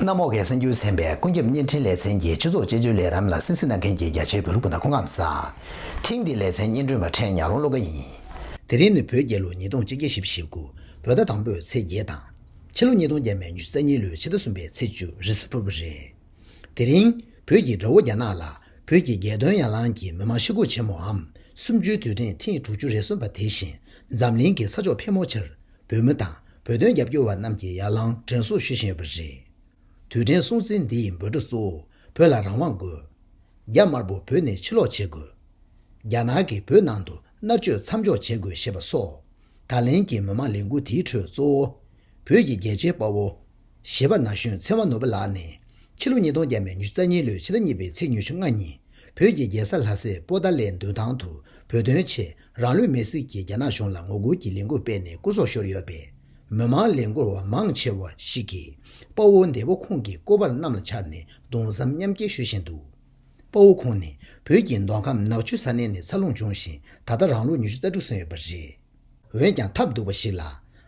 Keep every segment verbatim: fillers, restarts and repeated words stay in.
གནམ་འོག་གི་གསར་འགྱུར་ཚན་པའི་ཀུན་ཁྱབ་བརྙན་འཕྲིན་ལེ་ཚན་གྱི་སྤྱི་ཚོགས་དཔྱད་བརྗོད་ལས་རིམ་ལ་གསན་གཟིགས་གནང་མཁན་གྱི་རྒྱ་ཆེའི་བོད་རིགས་སྤུན་ཟླ་སྐུ་ཁམས་བཟང་། ཐེངས་འདིའི་ལེ་ཚན་སྙན་སྒྲོན་པ་ཕྲན་ཉག་རོང་བློ་དགའ་ཡིན། དེ་རིང་ནི་བོད་རྒྱལ་ལོ་ཉིས་སྟོང་ཆིག་བརྒྱ་བཞི་བཅུ་ཞེ་དགུ། བོད་ཟླ་དང་པོའི་ཚེས་བརྒྱད་དང་། ཕྱི་ལོ་ཉིས་སྟོང་བརྒྱ་མེད་ཉི་ཤུ་རྩ་གཉིས་ལོའི་ཕྱི་ཟླ་གསུམ་པའི་ཚེས་བཅུ་རེས་གཟའ་ཕུར་བུ་རེད། དེ་རིང་། བོད་ཀྱི་དགྲ་བོ་རྒྱ་ནག་ལ་བོད་ཀྱི་རྒྱལ་དོན་ཡར་ལངས་ཀྱི་མི་མང་ཤི་སྒོ་ཆེན་མོའམ་གསུམ་བཅུའི་དུས་དྲན་ཐེངས་དྲུག་ཅུ་རེ་གསུམ་པ་དེ་བཞིན་འཛམ་གླིང་གི་ས་ཕྱོགས་ཕལ་མོ་ཆེར་བོད་མི་དང་བོད་དོན་རྒྱབ་སྐྱོར་བ་རྣམས་ཀྱིས་ཡར་ལངས་དྲན་གསོ་ཞུ་བཞིན་ཡོད་པ་རེད། དུས་དྲན་སྲུང་བརྩི་འདིའི་འབོད་སྒྲ་གཙོ་བོ་བོད་ལ་རང་དབང་དགོས། རྒྱ་དམར་པོ་བོད་ནས་ཕྱིར་ལོག་བྱེད་དགོས། རྒྱ་ནག་གིས་བོད་ནང་དུ་མནར་གཅོད་མཚམས་འཇོག་བྱེད་དགོས་ཞེས་པ་སོགས། ད་ལན་གྱི་མི་མང་ལས་འགུལ་དེའི་ཁྲོད་གཙོ་བོ། བོད་ཀྱི་རྒྱལ་གཅེས་དཔའ་བོ། བཞི་པ་ན་གཞོན་ཚེ་དབང་ནོར་བུ་ལགས་ནས། ཕྱི་ལོ་ཉིས་སྟོང་བརྒྱ་མེད་ཉི་ཤུ་རྩ་གཉིས་ལོའི་ཕྱི་ཟླ་གཉིས་པའི་ཚེས་ཉི་ཤུ་ལྔ་ཉིན། བོད་ཀྱི་རྒྱལ་ས་ལྷ་སའི་པོ་ཏཱ་ལའི་མདུན་ཐང་དུ་བོད་དོན་ཆེད་རང་ལུས་མེར་སྲེག་གིས་རྒྱ་ནག་གཞུང་ལ་ངོ་རྒོལ་གྱི་ལས་འགུལ་སྤེལ་ནས་སྐུ་སྲོག་ཤོར་ཡོད་པས། མི་མང་ལས་འགུལ་བ་མང་ཆེ་བ་ཞིག་གིས་དཔའ་བོ་འདས་པོ་ཁོང་གི་སྐུ་པར་གནམ་ལ་འཕྱར་ནས་གདུང་བསམ་མཉམ་སྐྱེད་ཞུ་བཞིན་འདུག་དཔའ་བོ་ཁོང་ནི་བོད་ཀྱི་མདོ་ཁམས་ནག་ཆུ་ས་གནས་ནས་འཚར་ལོངས་བྱུང་ཞིང་། ད་ལྟ་རང་ལོ་ཉི་ཤུ་རྩ་དྲུག་སོན་ཡོད་པ་རེད། འོན་ཀྱང་ཐབས་སྡུག་པ་ཞིག་ལ།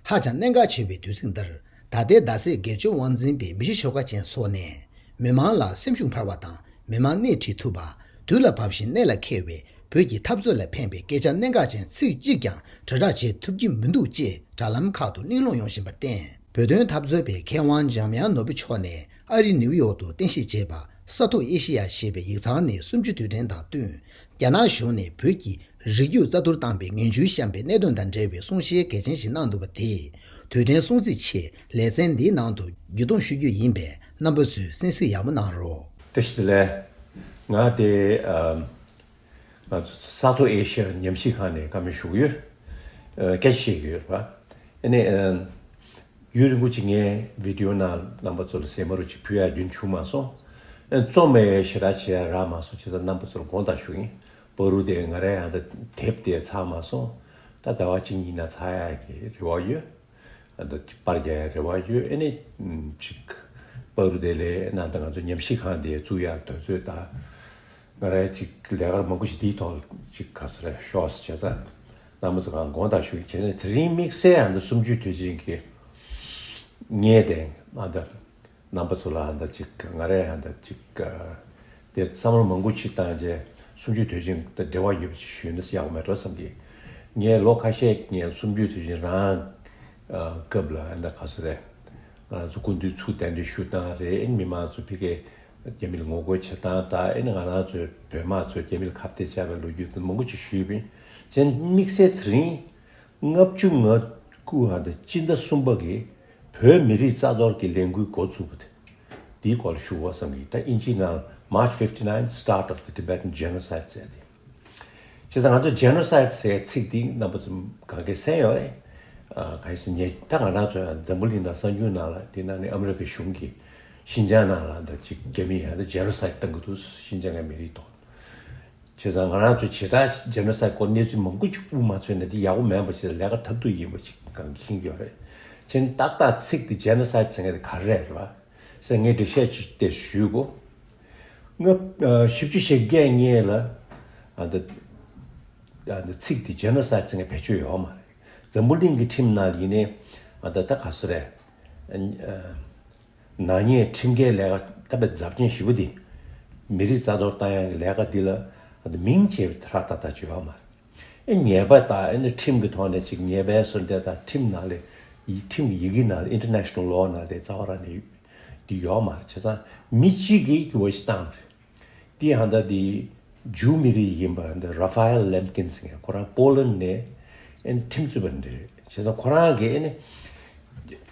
ཧ་ཅང་གནད་འགག་ཆེ་བའི་དུས་ཚིགས་འདིར། ད་ལྟའི་ཟླ་ཟེར་སྒེར་གཅོད་དབང་འཛིན་པའི་མི་གཤིས་ཤོག་ཁ་ཅན་སོགས་ནས། མི་མང་ལ་སེམས་ཤུགས་འཕར་བ་དང་མི་མང་སྣེ་ཁྲིད་ཐུབ་པ། དུས་ལ་བབ་ཞིང་གནད་ལ་འཁེལ་བའི་བོད་ཀྱི་འཐབ་རྩོད་ལ་ཕན་པའི་སྐད་ཆ་གནད་འགག་ཅན་ཚིག་གཅིག་ཀྱང་དྲིལ་བསྒྲགས་བྱེད་ཐུབ་ཀྱི་མི་འདུག་ཅེས་དྲ་ལམ་ཁག་ཏུ་གླེང་སློང་ཡོང་བཞིན་པར་བརྟེན། བོད་དོན་འཐབ་རྩོད་པའི་མཁས་དབང་འཇམ་དབྱངས་ནོར་བུ་མཆོག་ནས་ཨ་རི་ནིའུ་ཡོག་ཏུ་རྟེན་གཞི་བྱས་པ་ས་ཐོག་ཨེ་ཤི་ཡ་ཞེས་པའི་ཡིག་ཚང་ནས་གསུམ་བཅུའི་དུས་དྲན་དང་བསྟུན། རྒྱ་ནག་གཞུང་ནས་བོད་ཀྱི་རིགས་རྒྱུད་རྩ་གཏོར་བཏང་པའི་ངན་བྱུས་བཤམས་པའི་གནད་དོན་དང་འབྲེལ་བའི་གསུང་བཤད་གལ་ཆེན་ཞིག་གནང་འདུག་པ་དེས། དུས་དྲན་སྲུང་བརྩི་ཆེད་ལེ་ཚན་འདིའི་ནང་དུ་བརྒྱུད་གཏོང་ཞུ་རྒྱུ་ཡིན་པས། རྣམ་པ་ཚོས་གསན་གཟིགས་ཡག་པོ་གནང་རོགས། བཀྲ་ཤིས་བདེ་ལེགས། ང་དེ་ཨ། ང་ཚོ་ས་ཐོག་ཨེ་ཤི་ཡ་ཉམས་ཞིབ་ཁང་ནས་བཀའ་མོལ་ཞུ་གི་ཡོད། ཨ། སྐད་ཆ་བཤད་ཀྱི་ཡོད་རེད་པ། ཨ་ནི་ཨ། ཡུན་རིང་པོ་ཅིག་ངའི་བི་ཌི་ཡོ་ནང་རྣམ་པ་ཚོ་ལ་ཟས་མ་རུ་ཅིག་ཕུལ་ཡ་རྒྱུན་བྱུང་མ་སོང་། ཨ། རྩོམ་པའི་ཞེ་དྲག་བྱེད་ཡ་རག་མ་སོང་། བྱས་ཙང་རྣམ་པ་ཚོར་དགོངས་དག་ཞུ་ཡིན། བར་དུ་དེ་ང་རའི་ཨ་ད་དེབ་དེ་ཚར་མ་སོང་། ད་ཟླ་བ་གཅིག་གཉིས་ནང་ཚར་ཡ་གི་རེ་བ་ཡོད། ཨ་ད་པར་རྒྱག་ཡ་རེ་བ་ཡོད། ཨ་ནི་ཅིག་བར་དུ་དེ་ལས་ནང་ད་ང་ཚོ་ཉམས་ཞིབ་ཁང་དེ་བཙུགས་ཡ་དུས་ཚོད་ད། ང་རའི་ཅིག་ལས་ཀ་མང་པོ་ཞིག་དེའི་ཐོག་ལ་ཅིག་ག་ཚོད་རེད་ཤོག་ཟེར་བྱས་ཙང་། རྣམ་པ་ཚོ་གང་དགོངས་དག་ཞུ་རྒྱུ་བྱས་ནས། དེ་རིང་དམིགས་བསལ་ཨ་ད་གསུམ་བཅུའི་དུས་ཆེན་གྱི་ངས་དེ་ཨ་ད་རྣམ་པ་ཚོ་ལ་ཨ་ད་ཅིག་ང་རའི་ཨ་ད་ཅིག་དེ་བསམ་བློ་མང་པོ་ཅིག་བཏང་རྗེས་གསུམ་བཅུའི་དུས་ཆེན་དང་འབྲེལ་བ་ཡོད་པ་ཅིག་ཞུས་ན་ཡག་པོ་མེད་འགྲོ་བསམ་གི། ངས་ལོ་ཁ་ཤས་ངས་གསུམ་བཅུའི་དུས་ཆེན་རང་སྐབས་ལ་ཨ་ད་ག་ཚོད་རེད། ང་རང་ཚོ་སྐུ་མདུན་ཚུར་གདན་འདྲེན་ཞུ་སྟངས་རེད། མི་མང་ཚོ་ཕ་གིའི་རྒྱ་མི་ལ་ངོ་རྒོལ་བྱེད་སྟངས་དང་། ཨེ་ནི་ང་རང་ཚོའི་བོད་དམག་ཚོས་རྒྱ་མི་ལ་ཁ་གཏད་བཅག་པའི་ལོ་རྒྱུས་དེ་མང་པོ་ཅིག་ཞུས་པ་ཡིན། གཞན་དམིགས་བསལ་དེ་རིང་ལྔ་བཅུ་ང་དགུ་ཨ་ད་སྤྱི་ཟླ་གསུམ་པ་གི་བོད་མི་རིགས་རྩ་གཏོར་གྱི་ལས་འགུལ་འགོ་བཙུགས་པ་དེ་དེའི་སྐོར་ལ་ཞུ་དགོས་བསམ་གི། ད་དབྱིན་ཇིའི་ནང་March fifty-nine, start of the Tibetan genocide ཟེར་ཏེ། བྱས་ཙང་ང་ཚོ་ཇེ་ནོ་སའེད་ཟེར་ཚིག་འདི་རྣམ་པ་ཚོ་གང་གས་གསན་ཡོད་རེད། ཨ། གང་ཡིན་ཟེར་ན་ད་ང་རང་ཚོ་འཛམ་བུ་གླིང་ནང་གསར་འགྱུར་ནང་ལ་དེ་ནང་ནས་ཨ་མི་རི་ཀའི་གཞུང་གིས་ཤིན་ཅང་ནང་ལ་ད་ཅིག་རྒྱ་མིས་ཡང་ད་ཇེ་ནོ་སའེད་བཏང་གི་འདུག་ཤིན་ཅང་གི་མི་རིགས་ཐོག་བྱས་ཙང་ང་རང་ཚོ་ཇི་ལྟར་ཇེ་ནོ་སའེད་སྐོར་གནས་ཚུལ་མང་པོ་ཅིག་དབུ་མ་འཚོས་ནས་འདི་ཡག་པོ་མིན་པ་ཞིག་ལ་ལས་ཀ་ཐབས་སྡུག་ཡིན་པ་ཅིག་གང་གིས་ཤེས་ཀྱི་ཡོད་རེད། བྱས་ཙང་ཏག་ཏག་ཚིག་འདི་ཇེ་ནོ་སའེད་ཟེར་མཁན་དེ་ག་རེ་རེད་པ། ཟེར་ངས་འགྲེལ་བཤད་ཅིག་དེ་ཞུ་དགོས། ང་ཨ་བཞི་བཅུ་ཞེ་བརྒྱད་སྔོན་ལ་ཨ་ད་ཨ་ད་ཚིག་དེ་ཇེ་ནོ་སའེད་ཟེར་མཁན་བེད་སྤྱོད་ཡོད་མ་རེད། འཛམ་བུ་གླིང་གི་ཁྲིམས་ནང་ཡིན་ནའི་ཨ་ད་ད་ག་སུ་རེད། ཨ་ནག་ཉེས་ཁྲིམས་འགལ་ལས་ཀ་ད་དཔེ་ཚབས་ཆེན་ཞེ་པོ་དེ། མི་རིགས་རྩ་གཏོར་བཏང་ཡག་གི་ལས་ཀ་འདི་ལ་ཨ་ད་མིང་བྱས་པའི་ཧྲ་ཏག་ཏག་ཅིག་ཡོད་མ་རེད། ཨེ་ཉེས་པ་དང་ཨེ་ནི་ཁྲིམས་ཀྱི་ཐོག་ནས་ཅིག་ཉེས་པའི་སྲོལ་འདི་དང་ཁྲིམས་ནང་ལས་ཡི་ཁྲིམས་ཀྱི་ཡི་གེ་ནང་ལས་International Law ནང་ལས་རྩ་བ་རང་ནས་འདི་ཡོད་མ་རེད། བྱས་ཙང་མི་གཅིག་གིས་འགྱུར་བ་ཞིག་བཏང་བ་རེད། འདི་ཧ་ད་འདི་ཇུའུ་མི་རིགས་ཡིན་པ་འདི་Raphael Lemkin ཟེར་མཁན་ཁོ་རང་པོ་ལན་ནས་ཨེ་ནི་ཁྲིམས་རྩོད་པ་འདི་རེད། བྱས་ཙང་ཁོ་རང་གིས་ཨེ་ནི་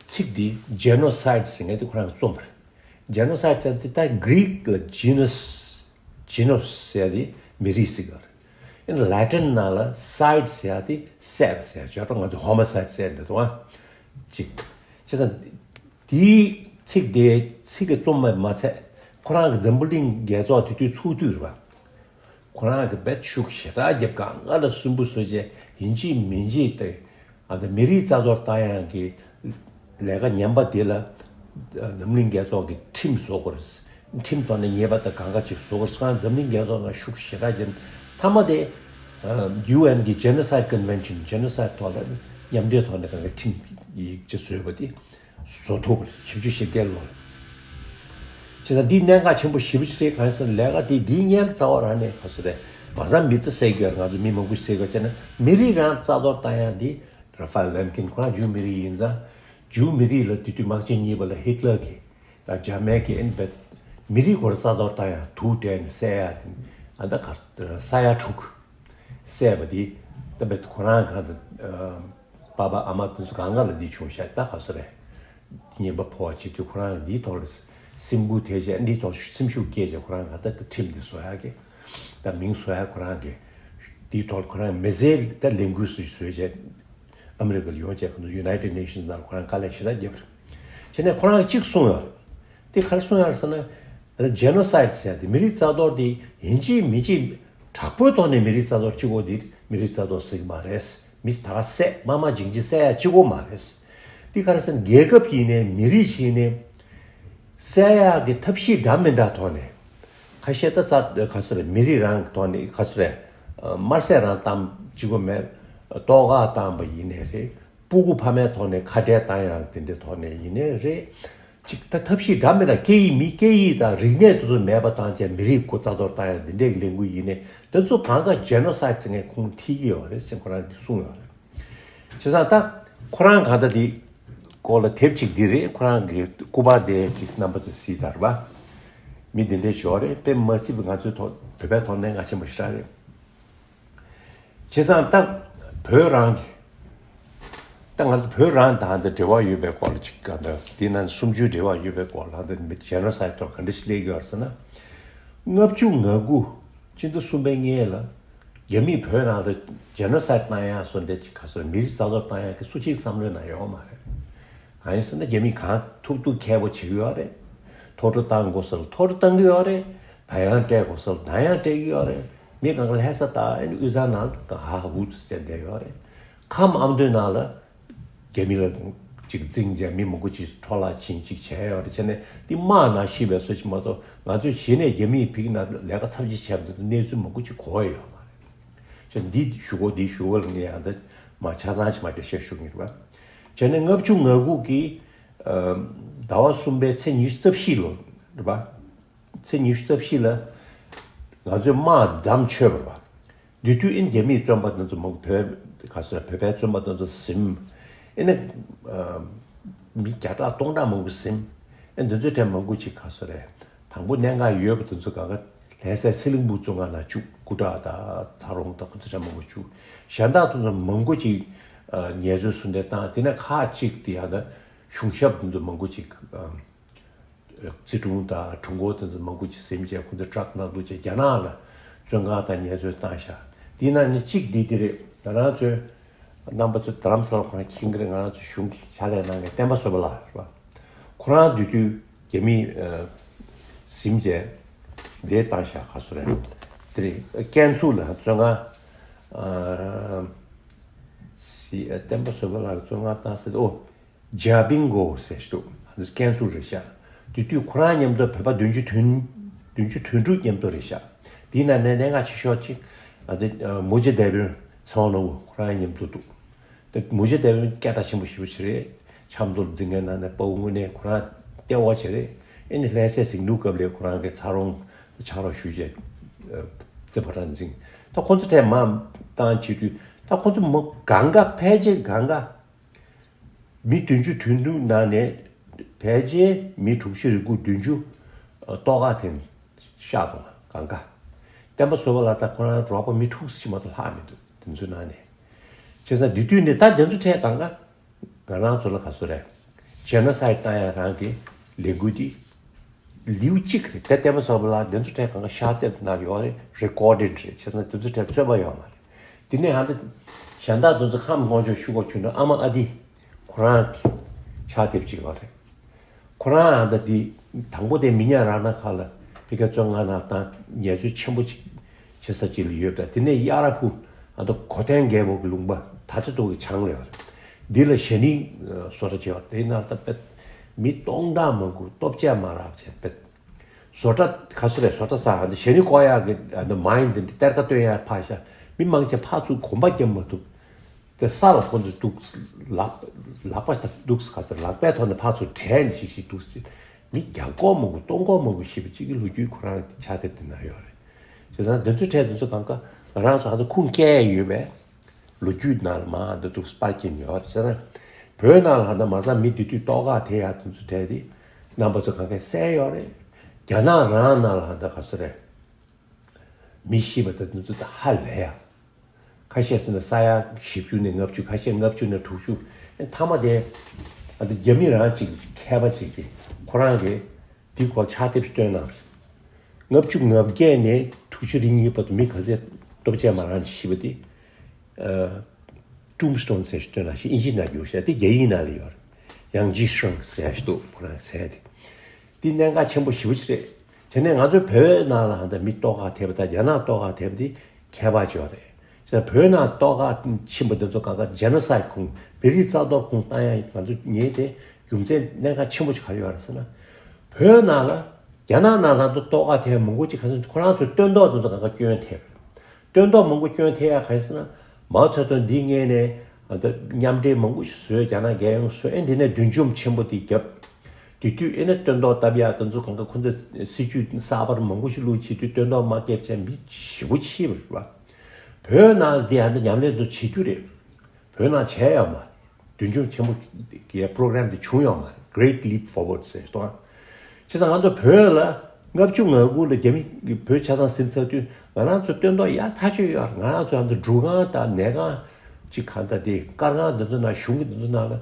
ཚིག་འདི་Genocide ཟེར་མཁན་འདི་ཁོ་རང་གིས་རྩོམ་པ་རེད། Genocide ཟེར་འདི་ད་Greek ལ་genus Genus ཟེར་ཡ་དེ་མི་རིགས་ཟེར་གྱི་ཡོད་རེད། ཨེ་ན་Latin ནང་ལ་side ཟེར་ཡ་དེ་བསད་པ་ཟེར་ཡ་ཅིག་ཡོད་རེད། ང་ཚོ་homicide ཟེར་ཡ་འདི་འདུག་ཨ། ཅིག་བྱས་ཙང་དེའི་ཚིག་དེ་ཚིག་གི་རྩོམ་པ་མ་ཚད་ཁོ་རང་གི་འཛམ་བུ་གླིང་རྒྱལ་ཚོགས་དེ་དུས་ཚོགས་དུས་རེད་པ། ཁོ་རང་གིས་དཔེ་ཤུགས་ཞེ་དྲག་བརྒྱབ། གང་ག་ལ་སུན་པོ་བཟོས་བྱས་ཡིན་གཅིག་མིན་གཅིག་དེ། ཨ། ད་མི་རིགས་རྩ་གཏོར་བཏང་ཡག་གི་ལས་ཀ་ངན་པ་དེ་ལ་འཛམ་གླིང་རྒྱལ་ཚོགས་ཀྱིས་ཁྲིམས་བཟོ་དགོས་རེད། ཁྲིམས་ཐོག་ནས་ཉེས་པ་དང་གང་ག་ཅིག་བཟོ་དགོས་རེད། ཁོ་རང་འཛམ་གླིང་རྒྱལ་ཚོགས་ནང་ཤུགས་ཞེ་དྲག་བརྒྱབ། མཐའ་མ་དེ་ཨ་ཡུ་ཨེན་གྱི་Genocide Convention Genocide ཐོག་ལ་མཉམ་འབྲེལ་ཐོག་ནས་གང་ག་ཁྲིམས་ཡིག་ཆ་བཟོས་པ་དེ་བཟོ་ཐུབ་པ་རེད། བཞི་བཅུ་ཞེ་བརྒྱད་ལོར། དེ་ལ་འདི་གནད་འགག་ཆེན་པོ་ཞེ་པོ་ཅིག་རེད། གང་ཡིན་ཟེར་ན་ལས་ཀ་འདི་འདིའི་སྔོན་ལ་རྩ་བ་རང་ནས་ག་ཚོད་རེད། མ་རྩ་མི་ད་བསད་དགོས། ང་ཚོ་མི་མང་པོ་ཞིག་བསད་དགོས་བྱས་ན་མི་རིགས་རང་རྩ་གཏོར་བཏང་ཡག་འདི་ར་ཧྥ་ལེམ་ཀིན་ཁོ་རང་ཇུའུ་མི་རིགས་ཡིན་ཙང་། ཇུའུ་མི་རིགས་ལ་དེ་དུས་དམག་ཆེན་གཉིས་པ་ལ་ཧིཊ་ལར་གྱིས་དང་འཇར་མན་གྱིས་ཨེན་བེད་མི་རིགས་སྐོར་རྩ་གཏོར་བཏང་ཡག་དུག་སྤྲད་ནས་བསད་ཡག་དེ་ཨ་ད་ག་ས་ཡ་དྲུག་བསད་པ་དེ་ད་བེད་ཁོ་རང་གང་ད་པ་ཕ་ཨ་མ་དེ་ཚོ་གང་ག་ལ་འདི་བྱུང་ཤག་ད་ག་ཚོད་རེད། ཉེས་པ་ཕོག་བྱེད་དུས་ཁོ་རང་འདིའི་ཐོག་ལ་སེམས་འགུལ་ཐེབས་བྱས། འདིའི་ཐོག་སེམས་ཤུགས་སྐྱེས་བྱས། ཁོ་རང་ག་ད་ད་ཁྲིམས་འདི་བཟོ་ཡག་གི་ད་མིང་བཟོ་ཡག་ཁོ་རང་གི་འདིའི་ཐོག་ལ་ཁོ་རང་མི་སེར་ད་ལས་འགུལ་སུ་བཟོས་བྱས། ཨ་མི་རི་ཀ་ལ་ཡོང་བྱས་ཁོ་ཚོ་United Nations་ནང་ལ་ཁོ་རང་དཀའ་ལས་ཞེ་དྲག་བརྒྱབ་རེད། བྱས་ནས་ཁོ་རང་གིས་གཅིག་གསུངས་ཡོད་རེད། དེ་ག་རེ་གསུངས་ཡོད་རེད་ཟེར་ན། Genocide་ཟེར་ཡག་དེ་མི་རིགས་རྩ་གཏོར་དེ་ཡིན་གཅིག་མིན་གཅིག་དྲག་པོའི་ཐོག་ནས་མི་རིགས་རྩ་གཏོར་གཅིག་པོ་དེ་མི་རིགས་རྩ་གཏོར་ཟེར་གྱི་མ་རེད། མི་ད་ག་བསད་དམར་དམར་རྗེན་རྗེན་བསད་ཡག་གཅིག་པོ་མ་རེད། དེ་ག་རེ་ཟེར་ན་རྒྱལ་ཁབ་ཡིན་ནའི་མི་རིགས་ཡིན་ནའི་བསད་ཡག་གི་ཐབས་ཤེས་འདྲ་མི་འདྲ་ཐོག་ནས། ཁ་ཤས་ད་རྩ་ག་ཚོད་རེད། མི་རིགས་རང་གི་ཐོག་ནས་ག་ཚོད་རེད། དམར་བསད་རང་བཏང་གཅིག་པོ་མེད། ལྟོ་ག་བཏང་པ་ཡིན་ནའི་རེད། སྤུ་གུ་ཕ་མའི་ཐོག་ནས་ཁ་བྲལ་བཏང་ཡག་དེ་འདྲའི་ཐོག་ནས་ཡིན་ནའི་རེད། ཅིག་ད་ཐབས་ཤེས་འདྲ་མི་འདྲ་སྐད་ཡིག་མི་སྐད་ཡིག་དང་རིག་གནས་དེ་ཚོ་མེད་པ་བཏང་བྱས་མི་རིགས་སྐོར་རྩ་གཏོར་བཏང་ཡག་འདི་འདྲའི་ལས་འགུལ་ཡིན་ནའི་དེ་ཚོ་གང་ག་Genocide་ཟེར་མཁན་ཁོང་ཐིག་གི་ཡོད་རེད་ཟེར་ཁོ་རང་འདི་གསུངས་ཡོད་རེད། བྱས་ཙང་ད་ཁོ་རང་གང་ལྟར་འདི་སྐོར་ལ་དེབ་ཅིག་འདི་རེད། ཁོ་རང་གི་སྐུ་པར་དེ་ཅིག་རྣམ་པ་ཚོས་གཟིགས་དང་རེད་པ། མི་འདི་འདྲའི་ཞོག་རེད། དཔེ་མ་སྲིད་པའི་ང་ཚོའི་ཐོག་བོད་པའི་ཐོག་གནད་འགག་ཆེན་པོ་ཞེ་དྲག་རེད། བྱས་ཙང་ད་བོད་རང་གི་ད་ང་ཚོ་བོད་རང་དང་འདི་འབྲེལ་བ་ཡོད་པའི་སྐོར་ལ་ཅིག་ག་འདི་འདི་ན་གསུམ་བཅུའི་འབྲེལ་བ་ཡོད་པའི་སྐོར་ལ་འདི་Genocide་ཐོག་ག་འདྲ་ཞིག་སླེབས་ཡོད་ཟེར་ན། ལྔ་བཅུ་ང་དགུ་སྤྱི་ཟླ་གསུམ་པའི་སྔོན་ལ་རྒྱ་མིས་བོད་ནང་ལ་Genocide་གནང་ཡག་བཟོ་འདྲ་ཅིག་ག་ཚོད་མི་རིགས་རྩ་གཏོར་བཏང་ཡག་གི་སུ་གཅིག་བསམ་བློའི་ནང་ཡོད་མ་རེད། གང་ཡིན་ཟེར་ན་རྒྱ་མིས་གང་ཐུབ་ཐུབ་མཁས་པོ་བྱེད་ཀྱི་ཡོད་རེད། ཐོ་འགྲོ་བཏང་དགོས་ས་ལ་ཐོ་འགྲོ་བཏང་གི་ཡོད་རེད། ད་ཡང་སྤྲད་དགོས་ས་ལ་ད་ཡང་སྤྲད་ཀྱི་ཡོད་རེད། མི་གང་ག་ལྷ་ས་ད་ཨ་ནི་དབུས་གཙང་ནང་ད་ཧ་ཧ་འུ་ཚུགས་བྱས་བསྡད་ཡོད་རེད། ཁམས་ཨ་མདོའི་ནང་ལ་རྒྱ་མི་ལ་ཅིག་འཛིང་བྱས་མི་མང་པོ་ཅིག་འཕྲོ་བརླག་ཕྱིན་ཅིག་བྱས་ཡོད་རེད། བྱས་ནས་འདི་དམག་ནང་ཤི་བའི་བཟོ་ཅིག་མ་གཏོགས་ང་ཚོས་གཞི་ནས་རྒྱ་མིས་ཕ་གི་ནང་ལས་ཀ་ཚབས་ཆེ་བྱས་པ་དེ་ཚོ་གནས་ཚུལ་མང་པོ་ཅིག་གོ་ཡ་ཡོད་མ་རེད། བྱས་འདི་ཞུ་གོ་འདི་ཞུ་གོ་ལ་ངས་ཡང་ད་མ་ཆ་ཚང་ཅིག་མ་འགྲེལ་བཤད་ཞུ་གི་རེད་པ། བྱས་ནས་ལྔ་བཅུ་ང་དགུ་གི་ཟླ་བ་གསུམ་པའི་ཚེས་ཉི་ཤུ་རྩ་བཞི་ལོ་རེད་པ། ཚེས་ཉི་ཤུ་རྩ་བཞི་ལ་ང་ཚོས་དམག་འདི་མཚམས་ཆོད་པ་རེད་པ། དེ་དུས་ཨིན་རྒྱ་མིའི་བཙོན་པ་དེ་ཚོ་མང་པོ་བོད་ག་ཚོད་རེད། བོད་པའི་བཙོན་པ་དེ་ཚོ་ཟིན། ཨེ་ནི་མི་བརྒྱ་ཕྲག་སྟོང་ཕྲག་མང་པོ་ཟིན། ཨེ་འདི་ཚོའི་གྲས་མང་པོ་ཅིག་ག་ཚོད་རེད། དང་པོ་གནད་འགག་ཡོད་པ་དེ་ཚོ་གང་ག་ལྷ་སའི་ཚེ་རིང་སྤུངས་བཙོན་ཁང་ནང་བཅུག་སྐུ་དྲག་དང་ཚ་རོང་དང་ཁོ་ཚོ་གྲས་མང་པོ་བཅུག་གཞན་དག་དེ་ཚོ་མང་པོ་ཅིག་ཉེས་གསོད་སུ་འདྲ་བཏང་། དེ་ནས་ཁག་ཅིག་དེ་ཡང་ད་གཞུང་ཞབས་དེ་ཚོ་མང་པོ་ཅིག་ཙི་ཀྲུང་དང་ཀྲུང་གོ་དེ་ཚོ་མང་པོ་ཅིག་ཟིན་བྱས་ཁོ་ཚོ་ཊག་ནང་བླུགས་བྱས་རྒྱ་ནག་ལ་བཙོན་ཁང་དང་ཉེས་གསོད་བཏང་ཤག་དེའི་ནང་ནས་གཅིག་འདི་འདི་རེད། ང་རང་ཚོའི་རྣམ་པ་ཚོ་རྡ་རམ་ས་ལ་ཁོ་རང་མཁྱེན་གྱི་རེད། ང་རང་ཚོ་གཞུང་གི་ཕྱག་ལས་གནང་མཁན་བསྟན་པ་བཟོད་པ་ལགས་རེད་པ། ཁོ་རང་དེ་དུས་རྒྱ་མིས་ཨ་ཟིན་བྱས་འདིར་བཏང་ཤག་ག་ཚོད་རེད། དེ་རེད། ཀན་སུའུ་ལ་བཙོན་ཁང་ཨ་སི་ཨ་བསྟན་པ་བཟོད་པ་ལགས་བཙོན་ཁང་བཏང་ཟེར་ཏེ། ཨོ། ཇཱ་པིང་གོ་ཟེར་ཞིག་འདུག་ཨ་ནི་ཀན་སུའུ་རེད་ཤག་དེ་དུས་ཁོ་རང་མཉམ་དུ་བོད་པ་བདུན་ཅུ་དོན་བདུན་ཅུ་དོན་དྲུག་མཉམ་དུ་རེད་ཤག་དེའི་ནང་ནས་གནད་འགག་ཆེ་ཤོས་ཅིག་ཨ་དེ་མུ་ཇེ་དེ་བོན་ཚེ་དབང་ནོར་བུ་ཁོ་རང་མཉམ་དུ་འདུག་དེ་མུ་ཇེ་དེ་བོན་སྐད་གྲགས་ཆེན་པོ་ཞེ་པོ་ཅིག་རེད། ཆབ་མདོར་འཛིང་མཁན་ནང་ནས་དཔའ་བོ་དངོས་གནས་ཁོ་རང་ལྟེ་བ་ཅིག་རེད། ཨེ་ནི་ལྷ་སའི་ཟིང་འཁྲུག་སྐབས་ལ་ཁོ་རང་གི་ཚ་རོང་ཕྱག་རོགས་ཞུས་བྱས་རྩེ་ཕོ་བྲང་འཛིང་། ད་ཁོ་ཚོ་གྲས་མར་བཏང་བྱེད་དུས་ད་ཁོ་ཚོ་མི་གང་ག་ཕལ་ཆེར་གང་ག་མི་བདུན་ཅུ་དོན་དྲུག་ནང་ནས་ཕལ་ཆེར་མི་དྲུག་ཅུ་རེ་དགུ་བདུན་ཅུ་ལྟོ་ག་དེ་གཤགས་སོང་། གང་ག་བསྟན་པ་བཟོད་པ་ལགས་དང་ཁོ་རང་རོགས་པ་མི་དྲུག་ཅུ་མ་གཏོགས་ལྷག་མི་འདུག་དེ་ཚོའི་ནང་ནས། བྱས་ཙང་དེ་དུས་ནས་ད་དེ་ཚོ་གྲས་གང་ག་ང་རང་ཚོ་ལ་ག་ཚོད་རེད། ཇེ་ནོ་སའིཌ་བཏང་ཡ་རང་གི་ལས་འགུལ་འདི། ལེའུ་གཅིག་རེད། དེ་བསྟན་པ་བཟང་པོ་ལགས་དེ་ཚོ་གྲས་གང་ག་ཤག་དེབ་ནང་ཡོད་རེད། རེ་ཀོར་ཌེཌ་རེད། བྱས་ཙང་དེ་ཚོ་གྲས་རྩོད་པ་ཡོད་མ་རེད། དེ་ནས་ཧ་ད་གཞན་དག་དེ་ཚོ་ཁམས་སྔོན་ཆད་ཞུ་དགོས་བྱུང་ན་ཨ་མ་ཨ་དི་ཁོ་རང་གི་ཕྱག་དེབ་ཅིག་ཡོད་རེད། ཁོ་རང་ཧ་ད་དེ་དང་པོ་དེ་མི་ཉག་ར་ན་ཁ་ལ་ཕི་ཀ་བཙོན་ཁང་ནང་བཏང་ཉེས་གསོད་ཆེན་པོ་ཅིག་བྱེད་ས་ཅིག་ལ་ཡོད་པ། དེ་ནས་ཡ་ར་ཕུ་ཨ་ད་གོ་ཐན་རྒྱལ་པོ་གི་ལུང་པ་ད་ཆ་ཏོག་གི་བྱང་ལ་ཡོད་རེད། འདི་ལ་ཞ་ནི་བཟོ་གྲྭ་ཅིག་ཡོད་རེད། དེ་ནང་ད་དཔེ་མི་སྟོང་ཕྲག་མང་པོ་ལྟོ་ཆས་མ་རག་བྱས་དཔེ། བཟོ་གྲྭ་ག་ཚོད་རེད། བཟོ་གྲྭ་ས་ཨ་ནི་ཞ་ནི་བཀོག་ཡག་གི་ཨ་ནི་མ་ཡིན་དེ་འདྲ་གཏེར་ཁ་སྟོན་ཡག་ཕར་བཞག་མི་མང་ཆེ་ཕར་ཚུར་གོམ་པ་རྒྱབ་མ་ཐུབ། དེ་ས་ལ་ཁོ་ཚོས་འདུག་ལག་ལག་པ་འདུག་ག་ཚོད་ལག་པའི་ཐོག་ནས་ཕར་ཚུར་བྲལ་ནས་ཞིག་ཞིག་འདུག་མི་བརྒྱ་སྐོར་མང་པོ་སྟོང་སྐོར་མང་པོ་ཤི་བ་གཅིག་གི་ལོ་རྒྱུས་ཁོ་རང་ཕྱག་དེབ་དེ་ན་ཡོད་རེད། བྱས་ཙང་དེ་ཚོའི་གྲས་དེ་ཚོ་གང་ག་ང་རང་ཚོ་ཨ་ད་ཁུངས་སྐྱེལ་ཡོད་པས། ལོ་རྒྱུས་ནང་ལ་མ་འདི་འདུག་སྤར་གྱིན་ཡོད་རེད། བྱས་ཙང་བོད་ནང་ལ་ཧ་ད་མ་ཚང་མི་དེ་དུས་ལྟོ་ག་དེ་ཡག་དེ་ཚོ་གྲས་དེ་རྣམ་པ་ཚོ་གང་གས་གསལ་ཡོད་རེད། རྒྱ་ནག་རང་ནང་ལ་ཧ་ད་ག་ཚོད་རེད། མི་ཤི་བ་དང་དེ་ཚོ་ད་ཧ་ལས་ཡ། ཁ་ཤས་ཟེར་ན་ས་ཡ་བཞི་བཅུ་ནས་ལྔ་བཅུ། ཁ་ཤས་ལྔ་བཅུ་ནས་དྲུག་ཅུ། ཨེ་མཐའ་མ་དེ་ཨ་ད་རྒྱ་མི་རང་གཅིག་མཁས་པ་གཅིག་གིས་ཁོ་རང་གིས་དེའི་སྐོར་ཕྱག་དེབ་བཏོན་གནང་། ལྔ་བཅུ་ང་བརྒྱད་ནས་དྲུག་ཅུ་རེ་གཉིས་བར་དུ་མི་ག་ཚད་ལྟོ་ཆས་མ་རག་ནས་ཤི་བ་དེ། ཨ་Tombstone ཟེར་ཞིག་བཏོན་གནང་ཞིག་ཨིན་ཇི་ནང་གི་ཡོད་ཤག་དེ་རྒྱ་ཡིག་ནང་ལ་ཡོད་རེད། ཡང་ཇི་ཧྲང་ཟེར་ཞིག་འདུག་ཁོ་རང་ཟེར་དེ། འདི་གནད་འགག་ཆེན་པོ་ཞེ་པོ་ཅིག་རེད། དེ་ནས་ང་ཚོའི་བོད་ནང་ལ་ཧ་ད་མི་ལྟོ་ག་ཐེབས་པ་དང་རྒྱ་ནག་ལྟོ་ག་ཐེབས་པ་འདི་ཁྱད་པར་ཅིག་ཡོད་རེད། བྱས་ཙང་བོད་ནང་ལྟོ་ག་ཕྱིན་པ་འདི་ཚོ་གང་ག་ཇེ་ནོ་སའིད་ཁུངས་བོད་རིགས་རྩ་གཏོར་ཁུངས་བཏང་ཡ་ང་ཚོ་ཉེས་དེ་རྒྱུ་མཚན་གནད་འགག་ཆེན་པོ་ཅིག་ག་རེ་ཡོད་རེད་ཟེར་ན། བོད་ནང་ལ་རྒྱ་ནག་ནང་ལ་ལྟོ་ག་ཐེབས་མང་པོ་ཅིག་ག་ཚོད་ཁོ་རང་ཚོའི་སྟོན་ཐོག་འདི་ཚོ་གང་ག་སྐྱོན་ཐེབས། སྟོན་ཐོག་མང་པོ་སྐྱོན་ཐེབས་ཡ་ག་རེ་ཟེར་ན། མའོ་ཙེ་ཏུང་འདི་སྔས་ནས་ཨ་ད་མཉམ་འབྲེལ་མང་པོ་ཞིག་བཟོས། རྒྱ་ནག་རྒྱལ་ཡོངས་བཟོས། ཨེ་འདི་ནས་བདུད་འཇོམས་ཆེན་པོ་འདི་བརྒྱབ། དེ་དུས་ཨེ་ནས་སྟོན་ཐོག་བཏབ་ཡ་དེ་ཚོ་གང་ག་ཁོ་ཚོས་སྲིད་ཇུས་གསར་པ་མང་པོ་ཞིག་བླུགས་བྱེད་དུས་སྟོན་ཐོག་མ་བརྒྱབ་བྱས་མི་ཞེ་པོ་ཤི་བ་རེད་བ། བོད་ནང་འདི་ཨ་ད་ཉམས་ལེན་དུ་བྱེད་རྒྱུ་རེད། བོད་ནང་བྱས་ཡོད་མ་རེད། བདུད་འཇོམས་ཆེན་པོ་གི་པྲོ་གྷ་རམ་དེ་བྱུང་ཡོད་མ་རེད། Great Leap Forward ཟེར་གཏོང་། བྱས་ཙང་ང་ཚོ་བོད་ལ་ལྔ་བཅུ་ང་དགུ་ལ་རྒྱ་མི་བོད་ཆ་ཚང་ཟིན་ཚར་དུས་ང་རང་ཚོ་སྟོན་ཐོག་ཡག་ཐག་ཆོད་ཡོད་རེད། ང་རང་ཚོ་ཨ་ད་འབྲུ་ཁང་དང་ནས་ཁང་ཅིག་གང་ལྟར་དེ་དཀར་ཁང་དེ་ཚོ་ནང་གཞུང་གི་དེ་ཚོ་ནང་ལ་